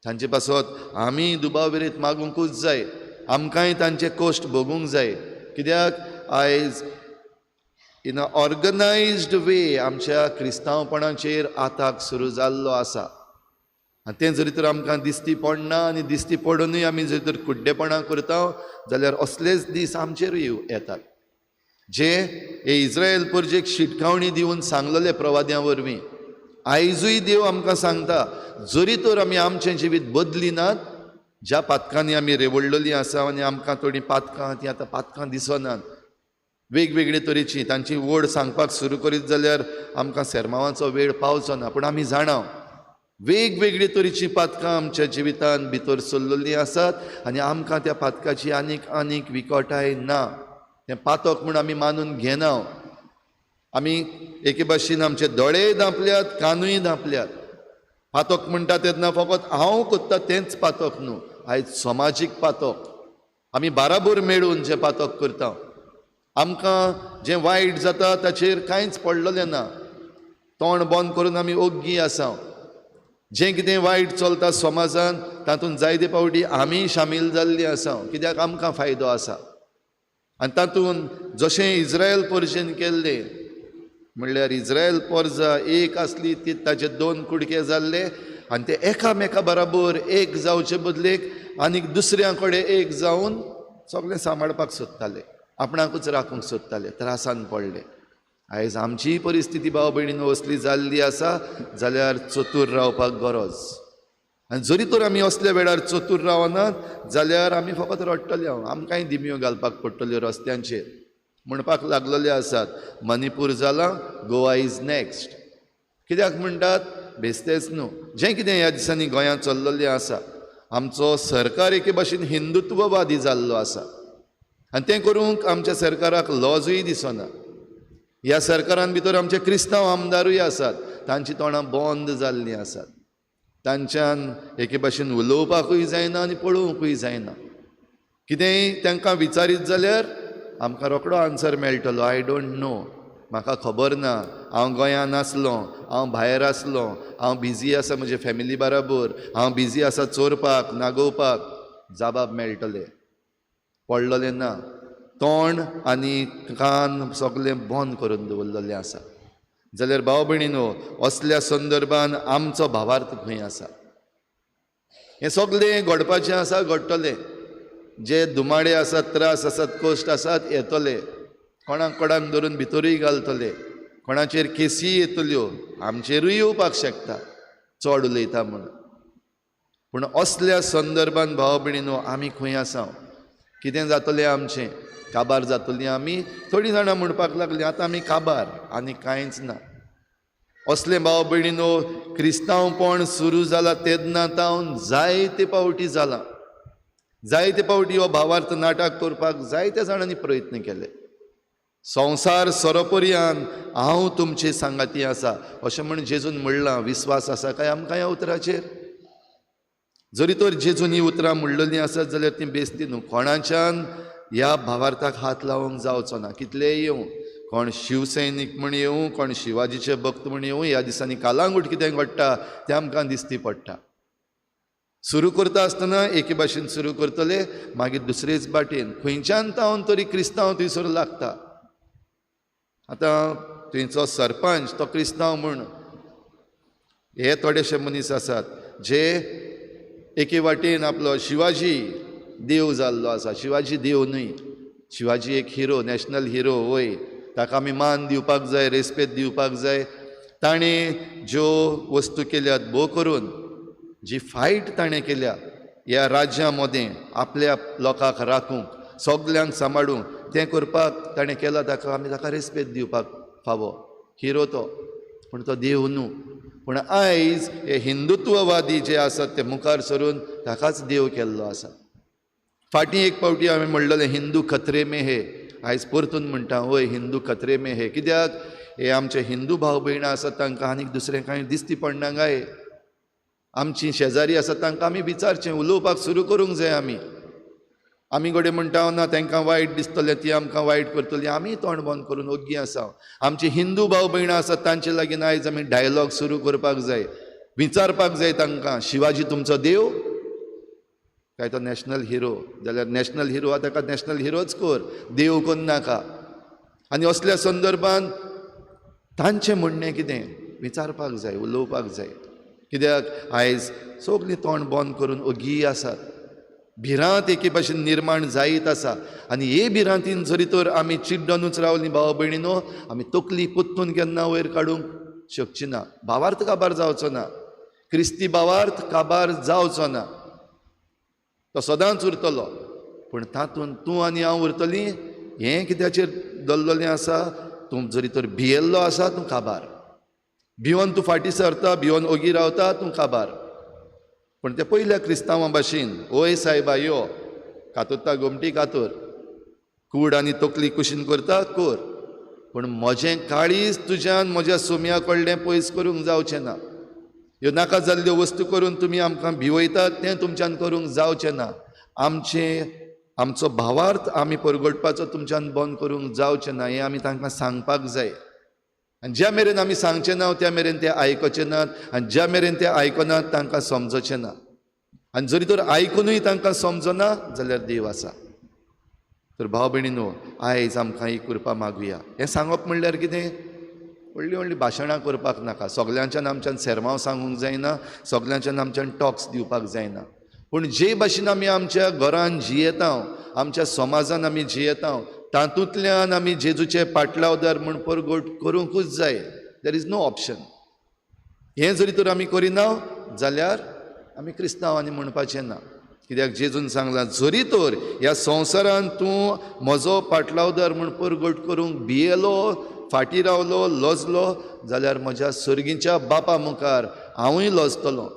[SPEAKER 2] तांचे पासत आमी दुबाव विरीत मागूंकूच जाय, आमकांय तांचे कश्ट भोगूंक जाय. कित्याक आयज इन अ ऑर्गनायज्ड वे आमच्या क्रिस्तांवपणाचेर आताक सुरू जाल्लो आसा. आनी तें जरी तर आमकां दिसती पडना आनी दिसती पडुनूय आमी जरी तर कुड्डेपणां करता जाल्यार असलेच दीस आमचेरूय येतात. जे हे इस्रायल परजेक शिटकावणी दिवन सांगलेले प्रवाद्यां वरवीं आयजूय देव आमकां सांगता, जरी तर आमी आमचें जिवीत बदली नात, ज्या पातकांनी आमी रेवडलेलीं आसा आनी आमकां थोडीं पातकां तीं आतां पातकां दिसनात, वेगवेगळे तरेची तांची ओड सांगपाक सुरू करीत जाल्यार आमकां सेर्मांवाचो वेळ पावचो ना. पूण आमी जाणा वेगवेगळे तरेचीं पातकां आमच्या जिवितांत भितर सरलेलीं आसात आनी आमकां त्या पातकाची आनीक आनीक विकटाय ना. तें पातक म्हूण आमी मानून घेना. आमी एके भाशेन आमचे दोळेय धांपल्यात, कानूय धांपल्यात. पातक म्हणटा तेन्ना फकत हांव करता तेंच पातक न्हू, आयज समाजीक पातक आमी बाराबर मेळून जें पातक करता, आमकां जें वायट जाता ताचेर कांयच पडलेलें ना, तोंड बंद करून आमी ओग्गी आसा. जें कितें वायट चलता समाजान तातूंत जायते फावटी आमी शामील जाल्लीं आसा, कित्याक आमकां फायदो आसा. आनी तातूंत जशें इस्रायल परजेन केल्लें, म्हणल्यार इस्रायल परजा एक आसली ती ताचे दोन कुडके जाल्ले आनी ते एकामेका बराबर एक जावचे बदलेक आनीक दुसऱ्या कडेन एक जावन सगळें सांबाळपाक सोदताले, आपणाकूच राखूंक सोदताले, त्रासान पडले. आयज आमचीय परिस्थिती भाव भयणीन असली जाल्ली आसा जाल्यार चतूर रावपाक गरज. आनी जरी तर आमी असल्या वेळार चतूर रावनात जाल्यार आमी फकत रडटले, आमकांय दिमयो घालपाक पडटल्यो रस्त्यांचेर. म्हणपाक लागलेले आसात मणिपूर जालां, गोवा is next. कित्याक म्हणटात? बेस्तेच न्हू. जें कितें ह्या दिसांनी गोंयांत चल्लेलें आसा, आमचो सरकार एके भाशेन हिंदुत्ववादी जाल्लो आसा आनी तें करूंक आमच्या सरकाराक लॉजूय दिसना. ह्या सरकारान भितर आमचे क्रिस्तांव आमदारूय आसात, तांची तोंडां बंद जाल्लीं आसात. तांच्यान एके भाशेन उलोवपाकूय जायना आनी पळोवंकूय जायना. कितेंय तांकां विचारीत जाल्यार आमकां रोखडो आन्सर मेळटलो, I don't know, म्हाका खबर ना, हांव गोंयांत नासलो, हांव भायर आसलो, हांव बिजी आसा म्हजे फॅमिली बराबर, हांव बिजी आसा चोरपाक नागोवपाक. जाबाब मेळटले, पडलेलें ना. तोंड आनी कान सगळें बंद करून दवरलेलें आसा. जाल्यार भाव भयणीनो, असल्या संदर्भान आमचो भावार्थ खंय आसा? हें सगळें घडपाचें आसा, घडटलें. जे दुमाडे आसात, त्रास आसात, कश्ट आसात, येतले. कोणाक कोणाक धरून भितरूय घालतले, कोणाचेर केसीय येतल्यो, आमचेरूय येवपाक शकता चड उलयता म्हूण. पूण असल्या संदर्भान भाव भयणीनो आमी खंय आसा? कितें जातलें आमचें? काबार जातलीं आमी. थोडीं जाणां म्हणपाक लागलीं आतां आमी काबार, आनी कांयच ना. असलें भाव भयणीनो क्रिस्तांवपण सुरू जालां तेन्ना तावन जायते पावटी जालां. जायते पावटी हो भावार्थ नाटक करपाक जायत्या जाणांनी प्रयत्न केले. संवसार सोरोपर्यान हांव तुमचे सांगाती आसा अशें म्हण जेजून म्हणलां. विस्वास आसा काय आमकां ह्या उतराचेर? जरी तर जेजून ही उतरां म्हणलेलीं आसत जाल्यार ती बेस्ती न्हू. कोणाच्यान ह्या भावार्थाक हात लावंक जावचो ना. कितलेय येवं, कोण शिवसैनीक म्हण येवं, कोण शिवाजीचे भक्त म्हण येवं, ह्या दिसांनी कालांगूट कितें घडटा तें आमकां दिसती पडटा. सुरू करता आसतना एके भाशेन सुरू करतले, मागीर दुसरेच बाटेन खंयच्यान तावन तरी क्रिस्तांव थंयसर लागता. आतां थंयचो सरपंच तो क्रिस्तांव म्हूण हे थोडेशे मनीस आसात जे एके वाटेन आपलो शिवाजी देव जाल्लो आसा. शिवाजी देव न्हय, शिवाजी एक हिरो, नॅशनल हिरो. वय, ताका आमी मान दिवपाक जाय, रेस्पेद दिवपाक जाय. ताणें ज्यो वस्तू केल्यात भोव करून जी फायट ताणें केल्या ह्या राज्या मदें आपल्या लोकांक राखूंक, सगल्यांक सांबाळूंक, तें करपाक ताणें केलां, ताका आमी ताका रेस्पेद दिवपाक फावो. हिरो तो, पूण तो देव न्हू. पूण आयज हे हिंदुत्ववादी जे आसात ते मुखार सरून ताकाच देव केल्लो आसा. फाटीं एक पावटी हांवें म्हणलेलें हिंदू खतरे में हे, आयज परतून म्हणटा वय हिंदू खतरे में हे. कित्याक हे आमचे हिंदू भाव भयणां आसात तांकां आनीक दुसरें कांय दिसती पडना काय? आमची शेजारी आसात तांकां आमी विचारचें, उलोवपाक सुरू करूंक जाय. आमी आमी घडये म्हणटा ना तांकां वायट दिसतलें, ती आमकां वायट करतली, आमी तोंड बंद करून ओग्गी आसा. आमची हिंदू भाव भयणां आसात तांचे लागीं आयज आमी डायलॉग सुरू करपाक जाय, विचारपाक जाय तांकां, शिवाजी तुमचो देव काय तो नॅशनल हिरो? जाल्यार नॅशनल हिरो आहा ताका नॅशनल हिरोच कर, देव करून नाका. आनी असल्या संदर्भान तांचें म्हणणें कितें विचारपाक जाय, उलोवपाक जाय. कित्याक आयज सगळीं तोंड बंद करून ओगी आसात. भिरांत एके भाशेन निर्माण जायत आसा आनी हे भिरांतीन जरी तर आमी चिड्डनूच रावलीं भाव भयणीनो, आमी तकली परतून केन्ना वयर काडूंक शकची ना. भावार्थ काबार जावचो ना, क्रिस्ती भावार्थ काबार जावचो ना, तो सदांच उरतलो. पूण तातूंत तूं आनी हांव उरतलीं हें कित्याचेर दवरलेलें आसा? तूं जरी तर भियेल्लो आसा तूं काबार, भिवन तूं फाटीं सरता, भिवन ओगी रावता, तूं काबार. पूण ते पयल्या क्रिस्तांवां भाशेन, ओय सायबा यो, कातरता गोमटी कातर, कूड आनी तकली कुशीन करता कर, पूण म्हजें काळीज तुज्यान म्हज्या सोम्या कडलें पयस करूंक जावचें ना. ह्यो नाका जाल्ल्यो वस्तू करून तुमी आमकां भिवयतात तें तुमच्यान करूंक जावचें ना. आमचो भावार्थ आमी परगटपाचो तुमच्यान बंद करूंक जावचें ना, हें आमी तांकां सांगपाक जाय. आनी ज्या मेरेन आमी सांगचें ना त्या मेरेन ते आयकचे नात, आनी ज्या मेरेन ते आयकनात तांकां समजचें ना. आनी जरी तर आयकुनूय तांकां समजना जाल्यार देव आसा. तर भाव भयणीनो, आयज आमकां ही कृपा मागुया. हें सांगप म्हणल्यार कितें? व्हडलीं व्हडलीं भाशणां करपाक नाका, सगल्यांच्यान आमच्यान सेरमांव सांगूंक जायना, सगल्यांच्यान आमच्यान टॉक्स दिवपाक जायना. पूण जे भाशेन आमी आमच्या घरान जियेता, आमच्या समाजान आमी जियेता, तातूंतल्यान आमी जेजूचे पाटलावदार म्हूण परगट करूंकूच जाय. There is no option. हें जरी तर आमी करिना जाल्यार आमी क्रिस्तांव आनी म्हणपाचें ना. कित्याक जेजून सांगलां, जरी तर ह्या संवसारान तूं म्हजो पाटलावदार म्हूण परगट करूंक भियेलो, फाटीं रावलो, लजलो जाल्यार म्हज्या सर्गीच्या बापा मुखार हांवूय लजतलो,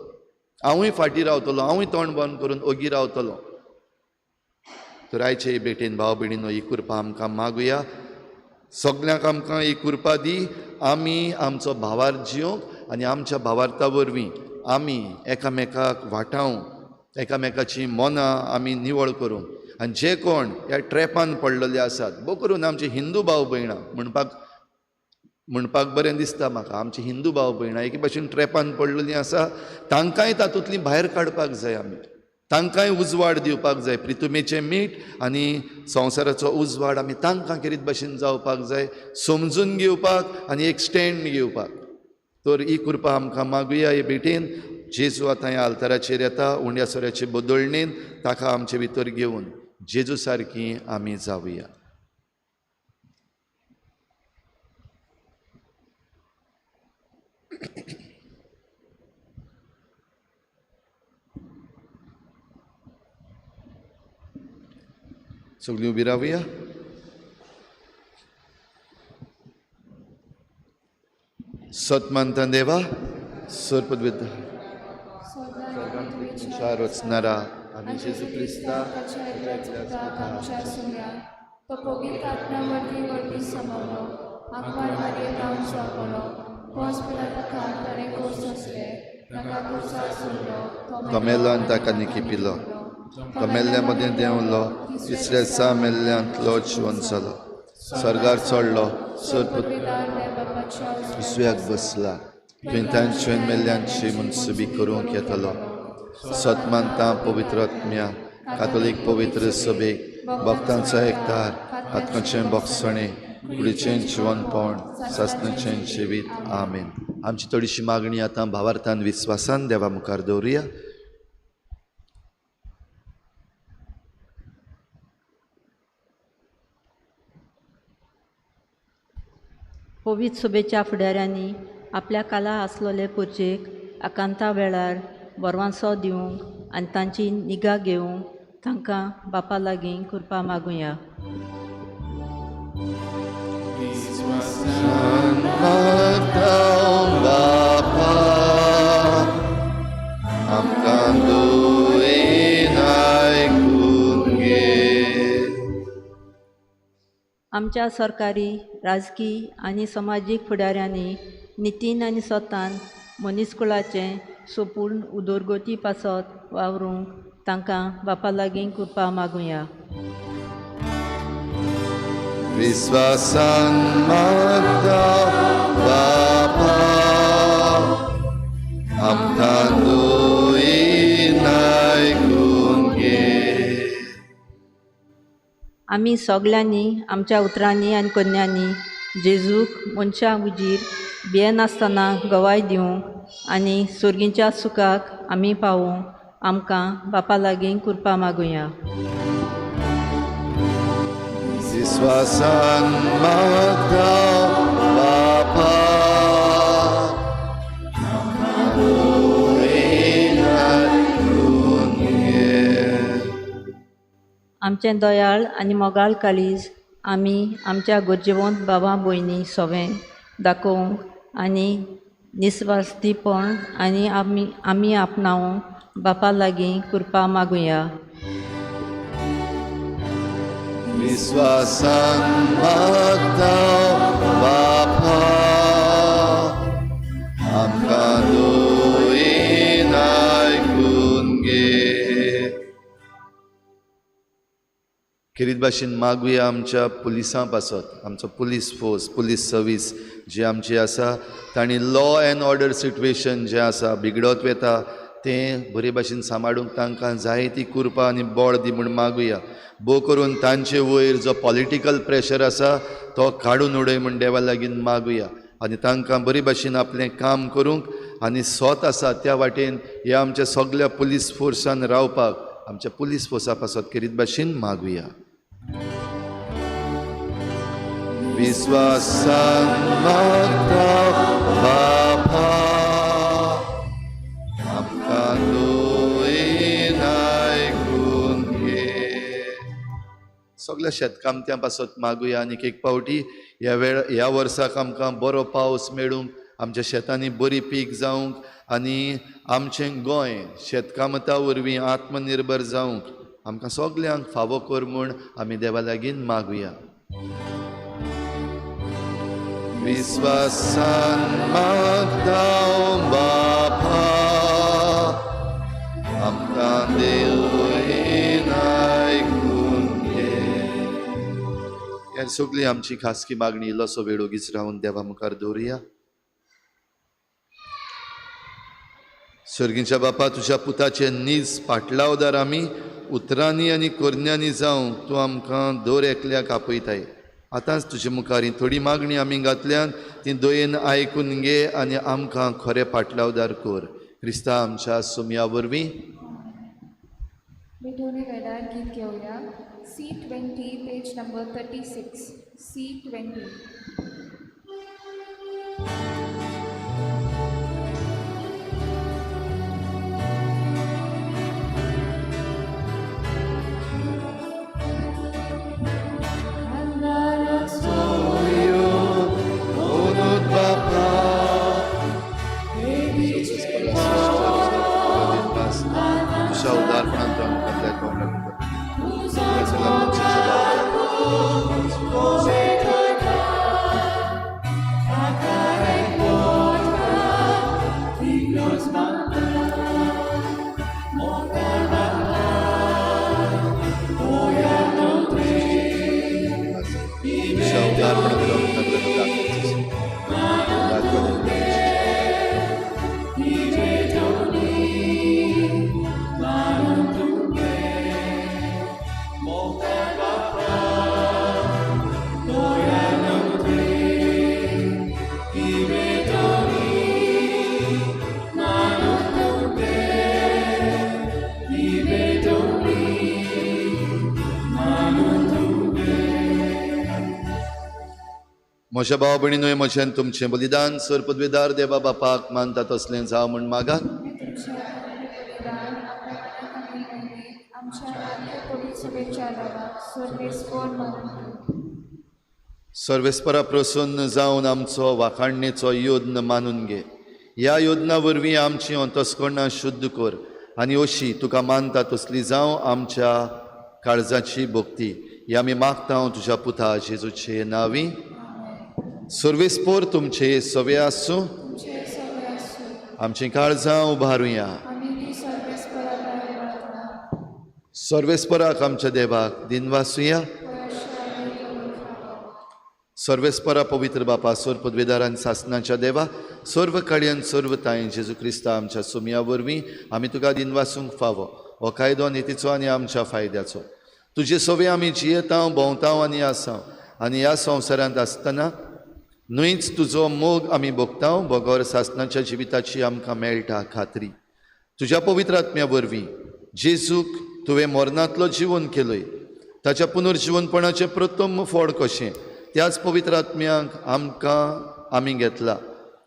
[SPEAKER 2] हांवूय फाटीं रावतलो, हांवूय तोंड बंद करून ओगी रावतलो. तर आयचे हे भेटेन भाव भयणीनो ही कृपा आमकां मागुया. सगल्यांक आमकां ही कृपा दी, आमी आमचो भावार्थ जियोंक आनी आमच्या भावार्था वरवीं आमी एकामेकाक वाटावंक, एकामेकाची मनां आमी निवळ करूंक. आनी जे कोण ह्या ट्रॅपान पडलेले आसात, भोव करून आमचे हिंदू भाव भयणां म्हणपाक बरें दिसता म्हाका, आमचे हिंदू भाव भयणां एके भाशेन ट्रॅपान पडलेलीं आसा, तांकांय तातूंतलीं भायर काडपाक जाय. आमी तांकांय उजवाड दिवपाक जाय. प्रितुमेचें मीठ आनी संवसाराचो उजवाड आमी तांकां खेरीत भाशेन जावपाक जाय, समजून घेवपाक आनी एक स्टँड घेवपाक. तर ही कृपा आमकां मागुया हे भेटेन. जेजू आतां ह्या आल्ताराचेर येता, उंड्या सोऱ्याचे बदलणेन ताका आमचे भितर घेवन जेजू सारकी आमी जावया. सगळीं उबी रावया. सत मानता देवा, सरपदविद्या रचणारा आनी जेजू क्रिस्ता
[SPEAKER 1] तो पवित्र आत्म्या वरवीं वरवीं समावलो, आंकवार मारये जावन सोंपलो, पोस पिलाताकार ताणें कोर्स सोंसले, ताका कुर्सार सोडलो,
[SPEAKER 2] तो मेलो आनी ताका निकिपिलो, तो मेल्ल्या मदें देंवलो, तिसऱ्या दिसा मेल्ल्यांतलो जिवन जालो, स्वर्गार चडलो, सरपद उजव्याक बसला, थंय तांचे मेल्ल्यांची मनसुबी करूंक येतलो. सत मानता पवित्र आत्म्या, कातोलीक पवित्र सभेक, भक्तांचो एकतार, आत्माचें भोगसणें, कुडीचें जिवनपण, सासणाचें जिवीत. आमेन. आमची थोडीशी मागणी आतां भावार्थान विस्वासान देवा मुखार दवरुया.
[SPEAKER 6] पवित्र सभेच्या फुडाऱ्यांनी आपल्या काला आसलोले पुर्जेक आकांता वेळार बरवांसो दिवंक आनी तांची निगा घेवंक तांकां बापा लागीं कृपा मागुया.
[SPEAKER 2] आमकां दुयेन आयकून घे.
[SPEAKER 6] आमच्या सरकारी, राजकी आनी समाजीक फुडाऱ्यांनी नितीन आनी स्वतान मनीसकुळाचें सोपूर्ण उदरगती पासत वावरूंक तांकां बापा लागीं कृपा मागुया.
[SPEAKER 2] विस्वासान मागता बापा, आमकां दुयेन आयकून घे.
[SPEAKER 6] आमी सगल्यांनी आमच्या उतरांनी आनी कन्यांनी जेजूक मनशां हुजीर भियेनासतना गवाय दिवंक आनी सर्गीच्या सुखाक आमी पावोवंक आमकां बापा लागीं कृपा मागुया.
[SPEAKER 2] विस्वासान मागता बापा,
[SPEAKER 6] आमचें दयाळ आनी मोगाळ काळीज आमी आमच्या गरजेवंत बाबा भयणी सोवें दाखोवंक आनी निस्वार्थीपण आनी आमी आमी आपणावंक बापा लागीं कृपा मागुया.
[SPEAKER 2] विस्वासान मागता बापा, आमकां दुयेन आयकून घे. खेरीत भाशेन मागुया आमच्या पुलिसां पासत, आमचो पुलीस फोर्स, पुलीस सर्वीस जी आमची आसा, तांणी लॉ एन्ड ऑर्डर सिट्युएशन जें आसा बिगडत वता तें बरे भाशेन सांबाळूंक तांकां जायती कृपा आनी बळ दी म्हूण मागुया. भोव करून तांचे वयर जो पॉलिटिकल प्रेशर आसा तो काडून उडय म्हूण देवा लागीं मागुया आनी तांकां बरे भाशेन आपलें काम करूंक आनी स्वत आसा त्या वाटेन ह्या आमच्या सगल्या पुलीस फोर्सान रावपाक आमच्या पुलीस फोर्सा पासत खेरीत भाशेन मागुया. विस्वासान मागता बापा, आमकां दुयेन आयकून घे. सगळे सगळ्या शेतकामत्यां पासत मागुया आनी एक फावटी ह्या वेळ ह्या वर्साक आमकां बरो पावस मेळूंक, आमच्या शेतांनी बरी पीक जावंक आनी आमचें गोंय शेतकामता वरवीं आत्मनिर्भर जावंक आमकां सगल्यांक फावो कर म्हूण आमी देवा लागीं मागुया. विस्वासान मागता बापा आमकां देव आयकून घे. ह्या सगळी आमची खासगी मागणी इल्लोसो वेळ ओगीच रावन देवा मुखार दवरुया. सर्गीच्या बापा, तुज्या पुताचे नीज पाटलावदार आमी उतरांनी आनी करण्यांनी जावंक तूं आमकां दर एकल्याक आपयताय. आतांच तुजे मुखार ही थोडी मागणी आमी घातल्यान ती दयेन आयकून घे आनी आमकां खरें पाटलावदार कर. क्रिस्ता आमच्या सुमया वरवीं.
[SPEAKER 1] भेटवणे वेळार गीत घेवया. C20 page number 36. C20.
[SPEAKER 2] म्हज्या भाव भयणीनूय म्हजें तुमचें बलिदान सर पदवीदार देवा बापाक मानता तसलें जावं म्हूण मागात. सर्वेस्परा प्रसन्न जावन आमचो वाखाणणेचो योद्न मानून घे. ह्या योजना वरवीं आमची अंतस्करणां शुद्ध कर आनी अशी तुका मानता तसली जावं आमच्या काळजाची भक्ती. ही आमी मागता तुज्या पुता जेजूचे नांवी. सर्वेस्पोर तुमचे सवे आसूं. आमची काळजां उबारुया. सर्वेस्पराक आमच्या देवाक दिनवासुया. सर्वेस्परा पवित्र बापा, सर्व पदवेदार आनी सासनाच्या देवा, सर्व काळयान सर्व तांय जेजू क्रिस्ता आमच्या सुमया वरवीं आमी तुका दिनवासूंक फावो. हो कायदो नितीचो आनी आमच्या फायद्याचो. तुजे सवे आमी जियेतांव, भोंवतांव आनी आसांव आनी ह्या संवसारांत आसतना न्हयच तुजो मोग आमी भोगतांव, बगर सासनाच्या जिविताची आमकां मेळटा खात्री. तुज्या पवित्र आत्म्या वरवीं जेजूक तुवें मरणांतलो जिवन केलय, ताच्या पुनर्जिवनपणाचें प्रथम फळ कशें त्याच पवित्र आत्म्यांक आमकां आमी घेतला.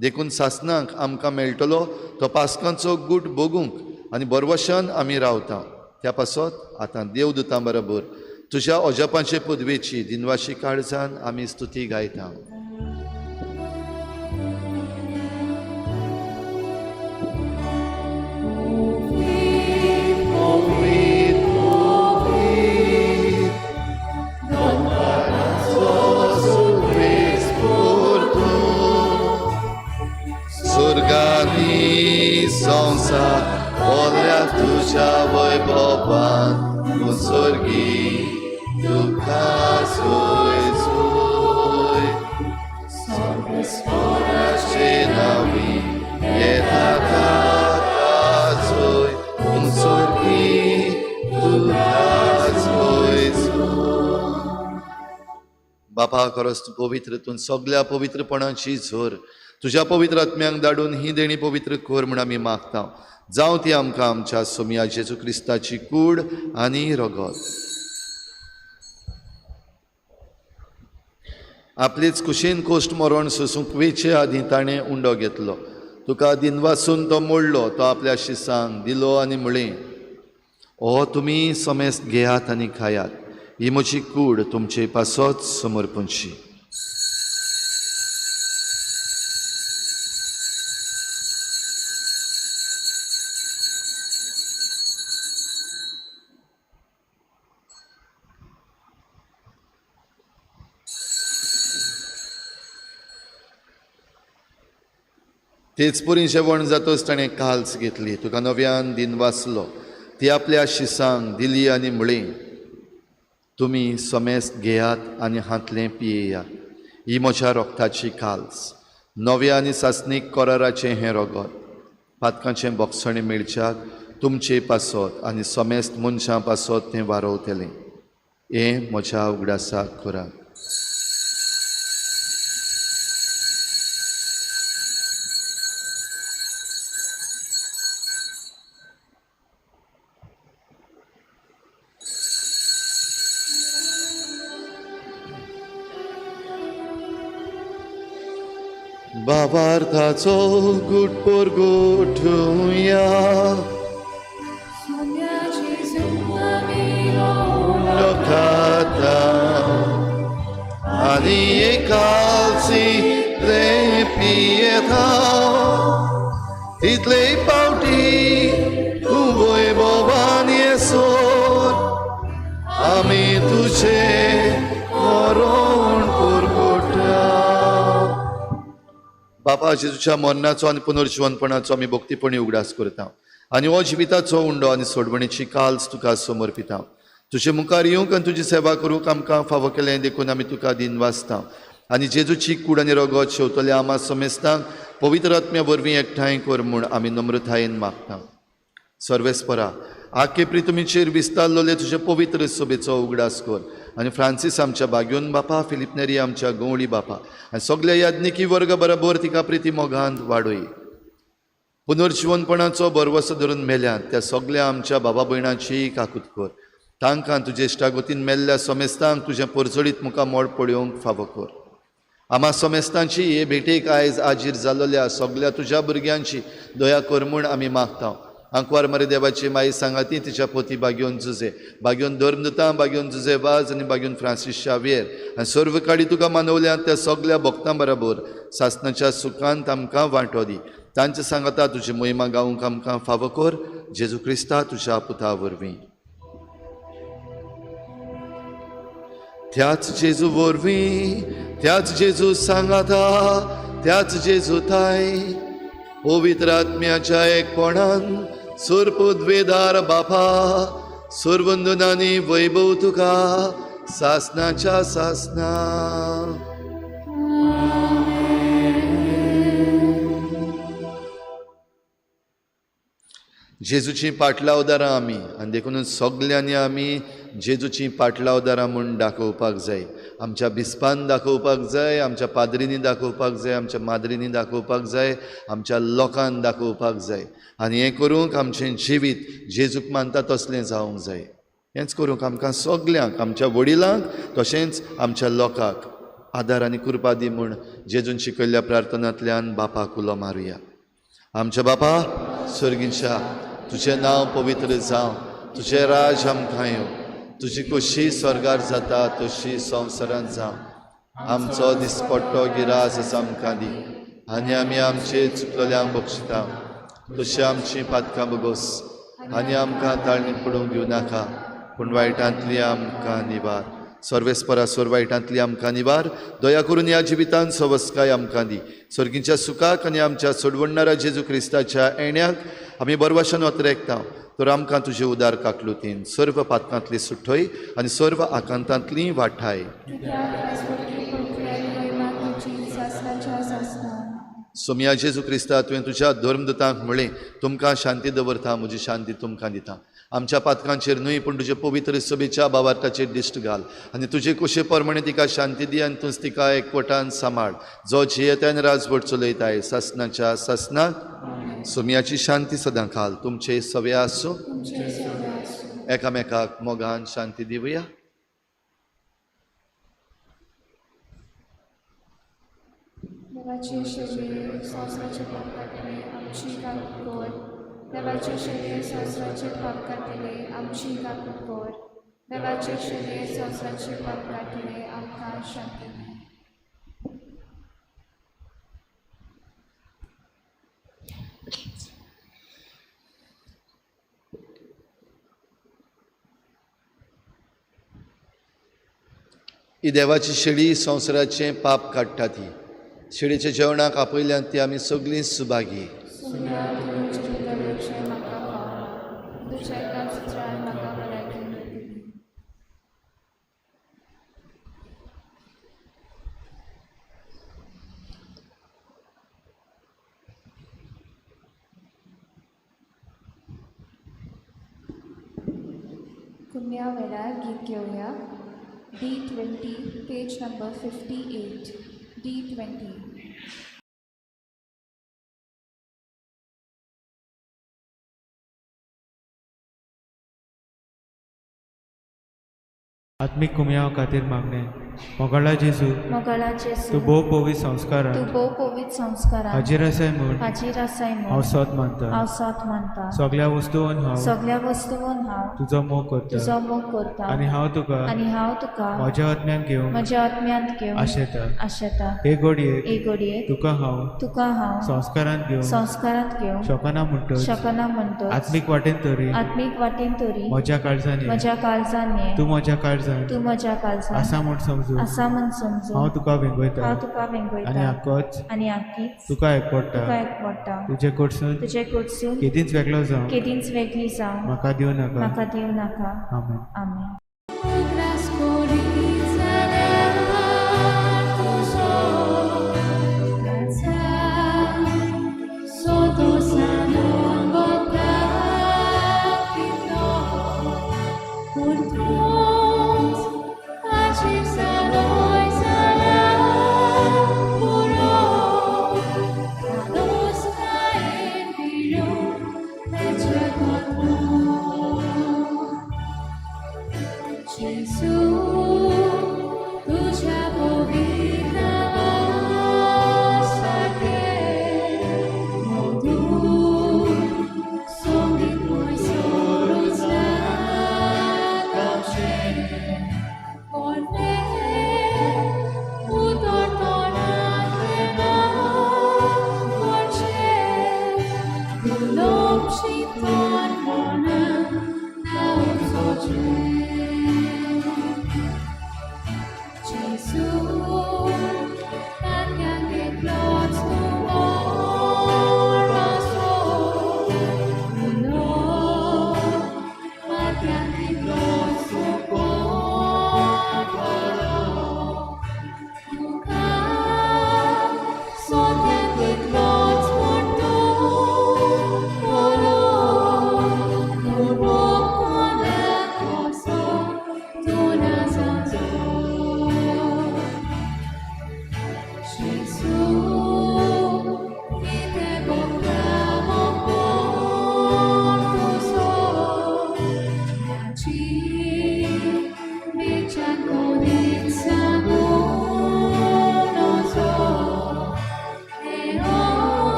[SPEAKER 2] देखून सासनाक आमकां मेळटलो तो पास्कांचो गूट भोगूंक आनी बरवशान आमी रावता. त्या पासत आतां देवदूतां बरोबर तुज्या अजापांचे पदवेची दिनवाशी काळजान आमी स्तुती गायता. संसार बोल्या तुज्या वैभवान मुसर्गी तुका सोय सोय सर्वेस्पराचे नांवी येता सोय मुसर्गी तुका सोय सोय. बापा खरोच तूं पवित्र, तूं सगल्या पवित्रपणाची झोर. तुज्या पवित्र आत्म्यांक धाडून ही देणी पवित्र कर म्हूण आमी मागता. जावं ती आमकां आमच्या सोमया जेजू क्रिस्ताची कूड आनी रगत. आपलेच कुशीन कोश्ट मरण सोसूंक वेचे आदीं ताणें उंडो घेतलो. तुका दिनवासून तो मोडलो, तो आपल्या शिसांक दिलो आनी म्हळें, हो तुमी समेस्त घेयात आनी खायात. ही म्हजी कूड तुमचे पासत समर्पणची. तेच पुरी जेवण जातच ताणें काल्स घेतली, तुका नव्यान दिन वाचलो, ती आपल्या शिसांक दिली आनी म्हळी, तुमी समेस्त घेयात आनी हांतलें पियेयात. ही म्हज्या रोगताची काल्स, नव्या आनी सासणीक कराराचें हें रोगत, पातकांचें बोगसणें मेळच्याक तुमचे पासत आनी समेस्त मनशां पासत तें वारोवतलें. हें म्हज्या उगडासाक करात. भावार्थाचो गुटपोर गोठुया लोकाता आनी एकालसी ते पियेता तितले पावटी तूं वैभवान येसोर आमी तुजे मरण पुरगोटा. बापा जेजूच्या मरणाचो आनी पुनर्जिवनपणाचो आमी भक्तीपणी उगडास करता आनी हो जिविताचो उंडो आनी सोडवणीची काल्स तुका समर्पिता. तुजे मुखार येवंक आनी तुजी सेवा करूंक आमकां फावो केलें देखून आमी तुका दिन वाचता आनी जेजूची कूड आनी रगत शेवतल्या आमा समेस्तांक पवित्र आत्म्या वरवीं एकठांय कर म्हूण आमी नम्रतायेन मागता. सर्वेस्परा आखे प्रितुमीचेर विस्तारलोले तुजे पवित्र सभेचो उगडास कर आनी फ्रांसीस आमच्या बाग्योन बापा, फिलीप नेरी आमच्या गवळी बापा आनी सगल्या याज्ञिकी वर्ग बरोबर तिका प्रिती मोगांत वाडय. पुनर्जिवनपणाचो बरवसो धरून मेल्यात त्या सगल्या आमच्या बाबा भयणाची काकूत कर. तांकां तुजे इश्टागतीन मेल्ल्या समेस्तांक तुजें परजळीत मुखार मोड पळोवंक फावो कर. आमा समेस्तांची हे भेटेक आयज आजीर जाल्ल्या सगल्या तुज्या भुरग्यांची दया कर म्हूण आमी मागता. आंकवार मरे देवाची माई सांगाती तिच्या पोती बागयोन जुजे, बागयोन धर्मदुतां, बागयोन जुजे वाज आनी बागयोन फ्रांसीस शावियर आनी सर्व काडी तुका मानवल्या त्या सगल्या भक्तां बरोबर सासणाच्या सुखांत आमकां वांटो दी. तांचे सांगाता तुजी मोहिमा गावंक आमकां फावो कर, जेजू क्रिस्ता तुज्या पुता वरवीं. त्याच जेजू वरवीं, त्याच जेजू सांगाता, त्याच जेजू थाय पवित्र आत्म्याच्या एकपणान सुरपुद्वेदार बापा सुरवंदनानी वैभव तुका सासनाच्या सासना. जेजूची पाटलावदारां आमी आनी देखून सगल्यांनी आमी जेजूची पाटलावदारां म्हूण दाखोवपाक जाय. आमच्या बिस्पान दाखोवपाक जाय, आमच्या पाद्रींनी दाखोवपाक जाय, आमच्या माद्रींनी दाखोवपाक जाय, आमच्या लोकान दाखोवपाक जाय आनी हें करूंक आमचें जिवीत जेजूक मानता तसलें जावंक जाय. हेंच करूंक आमकां सगल्यांक, आमच्या वडिलांक तशेंच आमच्या लोकांक आदार आनी कृपा दी म्हूण जेजून शिकयल्ल्या प्रार्थनांतल्यान बापाक उलो मारुया. आमच्या बापा सर्गीच्या, तुजें नांव पवित्र जावं, तुजें राज आमकां येवं, तुजी कशी स्वर्गार जाता तशी संवसारांत जावं. आमचो दिसपट्टो गिरास आमकां दी आनी आमी आमचे चुकलेल्यांक बक्षिता तशी आमची पातकां बगोस आनी आमकां ताळणी पडूंक दिवं नाका, पूण वायटांतली आमकां निवार. सर्वेस्परा सोर वायटांतली आमकां निवार. दया करून ह्या जिवितान सवस्काय आमकां दी. सर्गीच्या सुखाक आनी आमच्या सोडवणणारा जेजू क्रिस्ताच्या येण्याक आमी बरवाशान वतरेकता तर आमकां तुजे उदार काकलुतीन सर्व पातकांतली सुठय आनी सर्व आकांतांतली वाठाय. सोमया जेजू क्रिस्ता, तुवें तुज्या धर्मदुतांक म्हळें, तुमकां शांती दवरता, म्हजी शांती तुमकां दिता. आमच्या पातकांचेर न्हय पूण तुजे पवित्र सभेच्या बावार्थाचेर दिश्ट घाल आनी तुजे कुशे प्रमाणे तिका शांती दी आनी तूंच तिका एकवटान सांबाळ, जो जियेतान राजवट चलयताय सासनाच्या सासनाक. सोमयाची शांती सदां खाल तुमचे सवे आसूं. एकामेकाक मोगान शांती दिवया.
[SPEAKER 1] देवाचे शरीर संवसाराचे पाप काडटले आमची काकूट कर. देवाचे शरीर संवसाराचे पाप काडटले आमची काकूट कर. देवाचे शिले संवसाराचे पाप काडटले आमकां शांती दी.
[SPEAKER 2] ही देवाची शेळी संवसाराचें पाप काडटा ती शेळीच्या जेवणाक आपयल्यान ती आमी सगळीं सुभागी.
[SPEAKER 1] सुम्या तुमचे भितर येवचें म्हाका फावना, तुज्या एका चित्रान म्हाका भलायकी मेळटली. कुम्या वेळार गीत घेवया. D20, page number 58. D20.
[SPEAKER 7] आत्मीक कुमयांव खातीर मागणें. मोगाळा जेजू,
[SPEAKER 1] मोगाळा जेजू,
[SPEAKER 7] तूं भोव पवित्र संस्कारान
[SPEAKER 1] तूं भोव पवित्र संस्कारान
[SPEAKER 7] हाजीर आसाय म्हूण
[SPEAKER 1] हाजीर आसाय म्हूण
[SPEAKER 7] हांव सोद मानता.
[SPEAKER 1] हांव सोद मानता.
[SPEAKER 7] सगळ्या वस्तून हांव
[SPEAKER 1] सगळ्या वस्तून हांव
[SPEAKER 7] तुजो मोग करता
[SPEAKER 1] तुजो मोग करता
[SPEAKER 7] आनी हांव तुका
[SPEAKER 1] आनी हांव तुका
[SPEAKER 7] म्हज्या आत्म्यान घेवंक
[SPEAKER 1] म्हज्या आत्म्यांत घेवन
[SPEAKER 7] आशेता.
[SPEAKER 1] आशेता.
[SPEAKER 7] हे घडयेक
[SPEAKER 1] हे घडयेक
[SPEAKER 7] तुका हांव
[SPEAKER 1] तुका हांव
[SPEAKER 7] संस्कारांत घेवंक
[SPEAKER 1] संस्कारांत घेवंक
[SPEAKER 7] शकना म्हणटच
[SPEAKER 1] शकना म्हणटच
[SPEAKER 7] आत्मीक वाटेन तरी
[SPEAKER 1] आत्मीक वाटेन तरी
[SPEAKER 7] म्हज्या काळजान ये.
[SPEAKER 1] म्हज्या काळजान ये.
[SPEAKER 7] तूं म्हज्या काळजान
[SPEAKER 1] तूं म्हज्या काळजान
[SPEAKER 7] आसा म्हूण समजून
[SPEAKER 1] आसा म्हूण समजून
[SPEAKER 7] हांव तुका वेंगयता
[SPEAKER 1] हांव तुका वेंगयता
[SPEAKER 7] आनी आकोच
[SPEAKER 1] आनी आकीच
[SPEAKER 7] तुका एकवडटा.
[SPEAKER 1] तुका एकवडटा.
[SPEAKER 7] तुजे कडसून
[SPEAKER 1] तुजे कडसून
[SPEAKER 7] केदींच वेगळो जावं
[SPEAKER 1] केदींच वेगळी जावं
[SPEAKER 7] म्हाका दिवं नाका.
[SPEAKER 1] म्हाका दिवं नाका.
[SPEAKER 7] आमेन.
[SPEAKER 1] आमेन.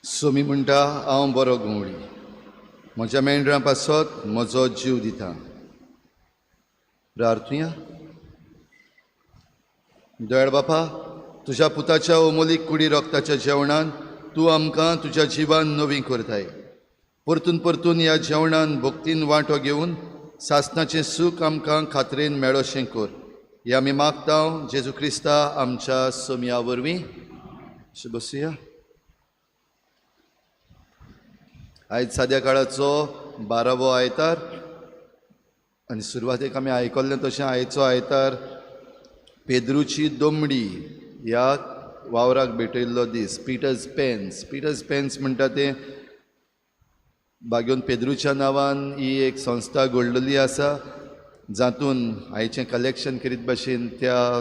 [SPEAKER 2] सोमी म्हणटा, हांव बरो घुंवळी, म्हज्या मेंढरां पासत म्हजो जीव दिता. प्रार्थुया. दयाळ बापा, तुज्या पुताच्या अमोलीक कुडी रक्ताच्या जेवणान तूं आमकां तुज्या जिवान नवी करताय. परतून परतून ह्या जेवणान भक्तीन वांटो घेवन सासणाचें सूख आमकां खात्रेन मेळोशें कर. हे आमी मागता जेजू क्रिस्ता आमच्या सोमया वरवीं. बसुया. आयज साद्या काळाचो 12वो आयतार आनी सुरवातेक आमी आयकल्लें तशें आयचो आयतार पेद्रूची दोमडी ह्या वावराक भेटयल्लो दीस. पिटर्स पेन्स, पिटर्स पेन्स म्हणटा तें बागेवन पेद्रूच्या नांवान ही एक संस्था घडलेली आसा, जातून आयचें कलेक्शन करीत भाशेन त्या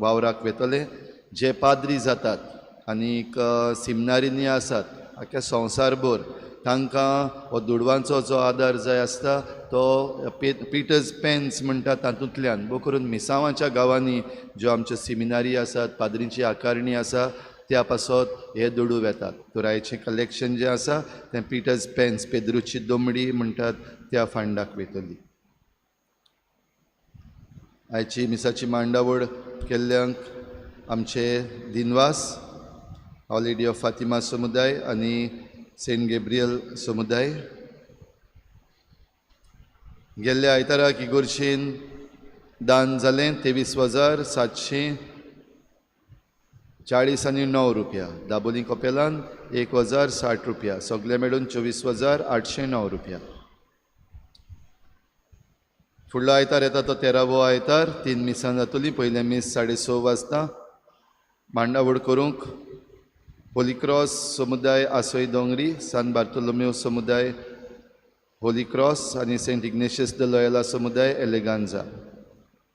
[SPEAKER 2] वावराक वेतले जे पाद्री जातात आनीक सिमनारींनी आसात आख्या संवसारभर, तांकां हो दुडवांचो जो आदार जाय आसता तो पिटर्स पेन्स म्हणटा तातूंतल्यान, भोव करून मिसांवाच्या गांवांनी ज्यो आमच्यो सिमिनारी आसात, पाद्रींची आकारणी आसा, त्या पासत हे दुडू वेतात. तर आयचें कलेक्शन जें आसा तें पिटर्स पेन्स पेद्रूची दोमडी म्हणटात त्या फंडाक वेतली. आयची मिसाची मांडावळ केल्ल्यांक आमचे दिनवास, ऑल लेडी ऑफ फातिमा समुदाय आनी सेंट गेब्रियल समुदाय. गेल्ल्या आयताराक इगोर्शीन दान जालें 23,740.09 रुपया. दाबोली कपेलान 1,060 रुपया, सगळे मेळून 24,809 रुपया. फुडलो आयतार येता तो 13वो आयतार, 3 मिसां जातली. पयलें मीस 6:30 वाजता मांडावळ करूंक होली क्रॉस समुदाय आसोय दोंगरी, सान बार्तोलोमेव समुदाय होली क्रॉस आनी सेंट इग्नेशियस the Loyola समुदाय एलेगांजा.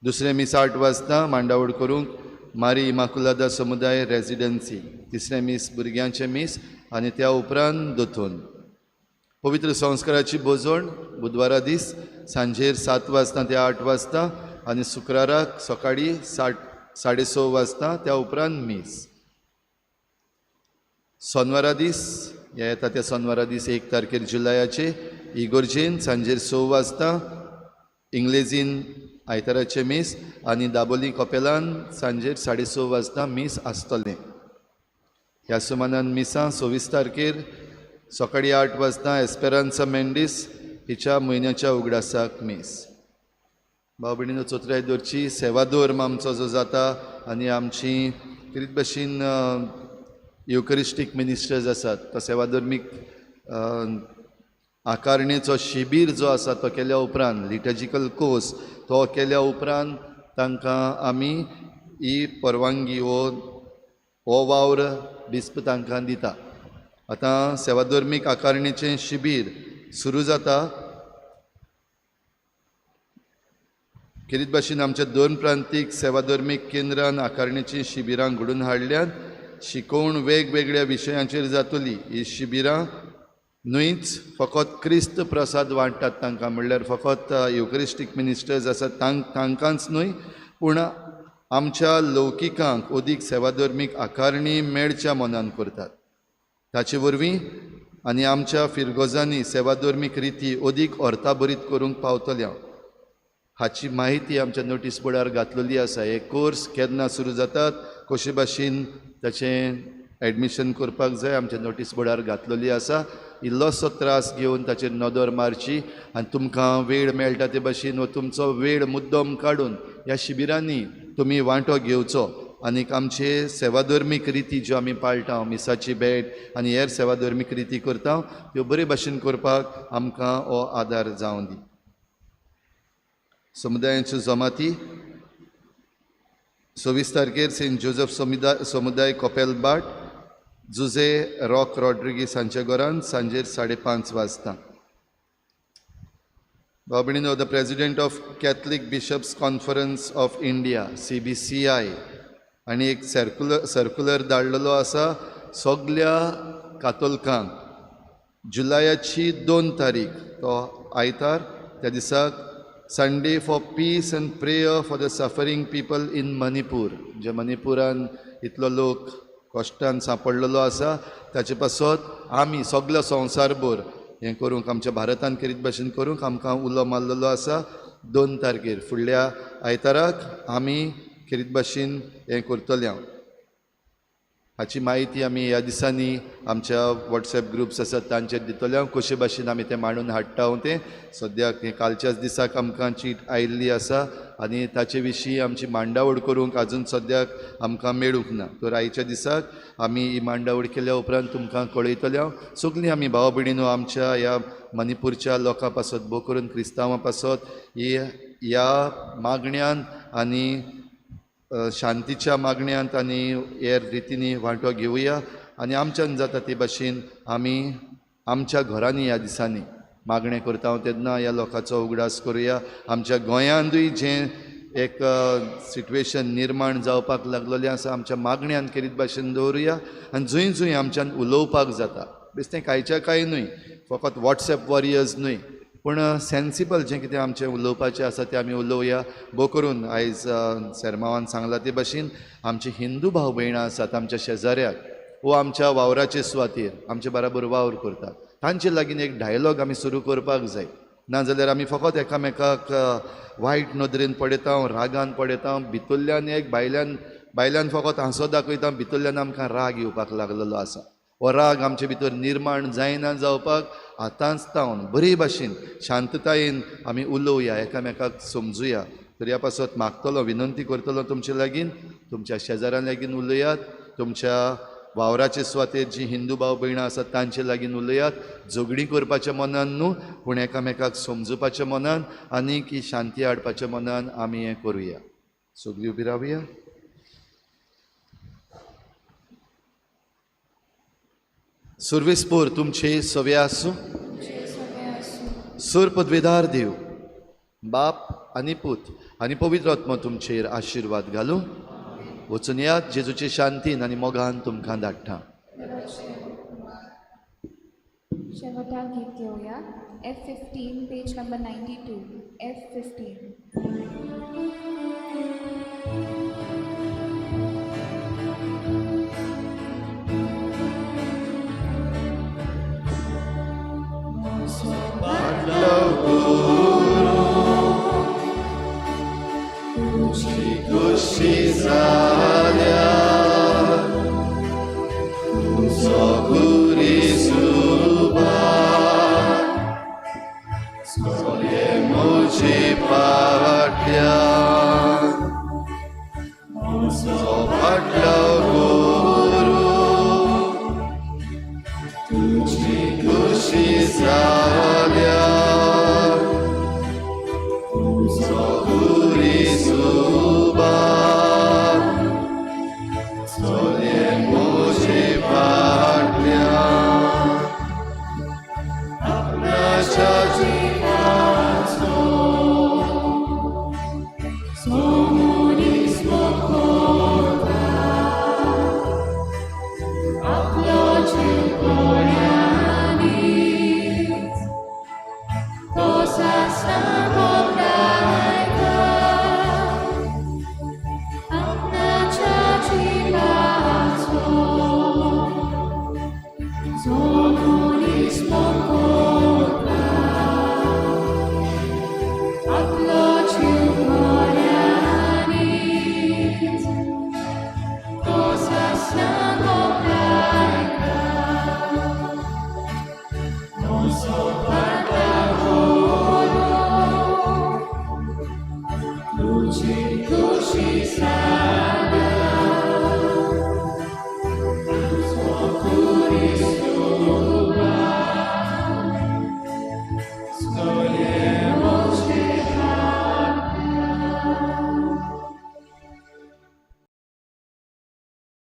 [SPEAKER 2] दुसरें मीस 8 वाजता मांडावळ करूंक मारी इमाकुलादा समुदाय रेजिडन्सी. तिसरें मीस भुरग्यांचें मीस आनी त्या उपरांत दोतोन. पवित्र संस्काराची भोजवण बुधवारा दीस सांजेर 7 वाजता ते 8 वाजता आनी शुक्राराक सकाळीं 6:30 वाजता, त्या उपरांत मीस. सोनवारा दीस ह्या येता त्या सोनवारा दीस 1 तारखेर जुलयाचे इगोर्जेन सांजेर 6 वाजता इंग्लेजीन आयताराचें मीस आनी दाबोली कपेलान सांजेर 6:30 वाजता मीस आसतलें. ह्या सुमानान मिसां 26 तारखेर सकाळीं 8 वाजता एस्पेरांसा मेंडीस हिच्या म्हयन्याच्या उगडासाक मीस. भाव भयणीनो, चोत्राय दवरची सेवाधर्म आमचो जो जाता आनी आमची कितें भशेन युकरिस्टीक मिनिस्टर्स आसात तो सेवाधर्मीक आकारणेचो शिबीर जो आसा तो केल्या उपरांत, लिटर्जिकल कोर्स तो केल्या उपरांत तांकां आमी ही परवानगी हो वावर बिस्प तांकां दिता. आतां सेवाधर्मीक आकारणेचें शिबीर सुरू जाता. खेरीत भाशेन आमच्या दोन प्रांतीक सेवाधर्मीक केंद्रान आकारणेचीं शिबिरां घडोवन हाडल्यात. शिकोवण वेगवेगळ्या विशयांचेर जातली. ही शिबिरां न्हयच फकत क्रिस्त प्रसाद वांट्टात तांकां, म्हणल्यार फकत युकरिस्टीक मिनिस्टर्स आसात तांकांच न्हय, पूण आमच्या लौकिकांक अदीक सेवाधर्मीक आकारणी मेळच्या मनान करतात. ताचे वरवीं आनी आमच्या फिरगोजांनी सेवाधर्मीक रिती अदीक अर्थाभरीत करूंक पावतल्या हाची म्हायती आमच्या नोटीस बोर्डार घातलेली आसा. हे कोर्स केन्ना सुरू जातात, कशे भाशेन ताचें एडमिशन करपाक जाय आमच्या नोटीस बोर्डार घातलेली आसा. इल्लोसो त्रास घेवन ताचेर नदर मारची आनी तुमकां वेळ मेळटा ते भाशेन वो तुमचो वेळ मुद्दम काडून ह्या शिबिरांनी तुमी वांटो घेवचो आनीक आमचे सेवाधर्मीक रिती ज्यो आमी पाळटा, मिसाची भेट आनी हेर सेवाधर्मीक रिती करता त्यो बरे भाशेन करपाक आमकां हो आदार जावं दी. समुदायांच्यो जमाती 26 तारखेर सेंट जोजफ समुदाय कपेलबाट जुजे रॉक रॉड्रिगीस हांच्या घरान सांजेर 5:30 वाजता. भाव भयणीनो, the president of Catholic bishops conference of India CBCI आनी एक सर्कुलर धाडलेलो आसा सगल्या कातोलकांक. जुलयाची 2 तारीख तो आयतार, त्या दिसाक Sunday for peace and prayer for the suffering people in Manipur. जे मणिपुरान इतलो लोक कश्टान सांपडलेलो आसा ताचे पासत आमी सगलो संवसारभर हें करूंक आमच्या भारतान खेरीत भाशेन करूंक आमकां उलो मारलेलो आसा. 2 तारखेर फुडल्या आयताराक आमी खेरीत भाशेन हें करतले. हाची म्हायती आमी ह्या दिसांनी आमच्या वॉट्सएप ग्रुप्स आसात तांचेर दितले. कशे भाशेन आमी तें मांडून हाडटा तें सद्याक हें कालच्याच दिसाक आमकां चीट आयिल्ली आसा आनी ताचे विशीं आमची मांडावळ करूंक आजून सद्याक आमकां मेळूंक ना. तर आयच्या दिसाक आमी ही मांडावळ केल्या उपरांत तुमकां कळयतले. सगळीं आमी भाव भयणीनो आमच्या ह्या मणिपूरच्या लोकां पासत भोव करून क्रिस्तांवां पासत ही ह्या मागण्यान आनी शांतीच्या मागण्यांत आनी हेर रितींनी वांटो घेवया आनी आमच्यान जाता ते भाशेन आमी आमच्या घरांनी ह्या दिसांनी मागणें करता तेन्ना ह्या लोकांचो उगडास करुया. आमच्या गोंयांतूय जें एक सिट्युएशन निर्माण जावपाक लागलेलें आसा आमच्या मागण्यान खेरीत भाशेन दवरुया आनी जंय जंय आमच्यान उलोवपाक जाता बेश्टें कांयच्या कांय न्हय, फकत वॉट्सएप वॉरियर्स न्हय, पूण सेन्सिबल जें कितें आमचें उलोवपाचें आसा तें आमी उलोवया. भोव करून आयज सेरमांवान सांगलां ते भाशेन आमचे हिंदू भाव भयणां आसात आमच्या शेजाऱ्याक वो आमच्या वावराचे सुवातेर आमचे बराबर वावर करतात तांचे लागीं एक डायलॉग आमी सुरू करपाक जाय. नाजाल्यार आमी फकत एकामेकाक वायट नदरेन पळयता, रागान पळयता, भितरल्यान एक भायल्यान भायल्यान फकत हांसो दाखयता, भितरल्यान आमकां राग येवपाक लागलेलो आसा. हो राग आमचे भितर निर्माण जायना जावपाक आतांच तावन बरे भाशेन शांततायेन आमी उलोवया, एकामेकाक समजुया. तर ह्या पासत मागतलो, विनंती करतलो तुमचे लागीं, तुमच्या शेजाऱ्यां लागीं उलयात, तुमच्या वावराचे सुवातेर जी हिंदू भाव भयणां आसात तांचे लागीं उलयात. झगडीं करपाच्या मनान न्हू, पूण एकामेकाक समजुपाच्या मनान आनी की शांती हाडपाच्या मनान आमी हें करुया. सगळीं उबी रावया. सुर्वेस्पोर तुमचे सवे आसूं. सुर पदवेदार देव बाप आनी पूत आनी पवित्र आत्मो तुमचेर आशिर्वाद घालूं. वचून यात, जेजूचे शांतीन आनी मोगान तुमकां धाडटा.
[SPEAKER 1] शेवटाक गीत घेवया. F15 page number 92. F15.
[SPEAKER 2] तुजी खुशी जाल्या तुजो कुरिसुबा सोले म्हजे फाटल्यान म्हजो फाटलो गुरू तुजी खुशी जाल्या तुजो कुरिसुबा सोले म्हजे फाटल्यान आपणाच्या जिवाचो
[SPEAKER 1] सोमूनीस मोकोता आपलो जीव कोणानीच तो सासणा कोपरायता आपणाच्या जिवाचो सोमूनीस मोकोता आपलो जीव कोणानीच तो सासणा कोपरायता म्हजो फाटलो गुरू तुजी खुशी जाल्या.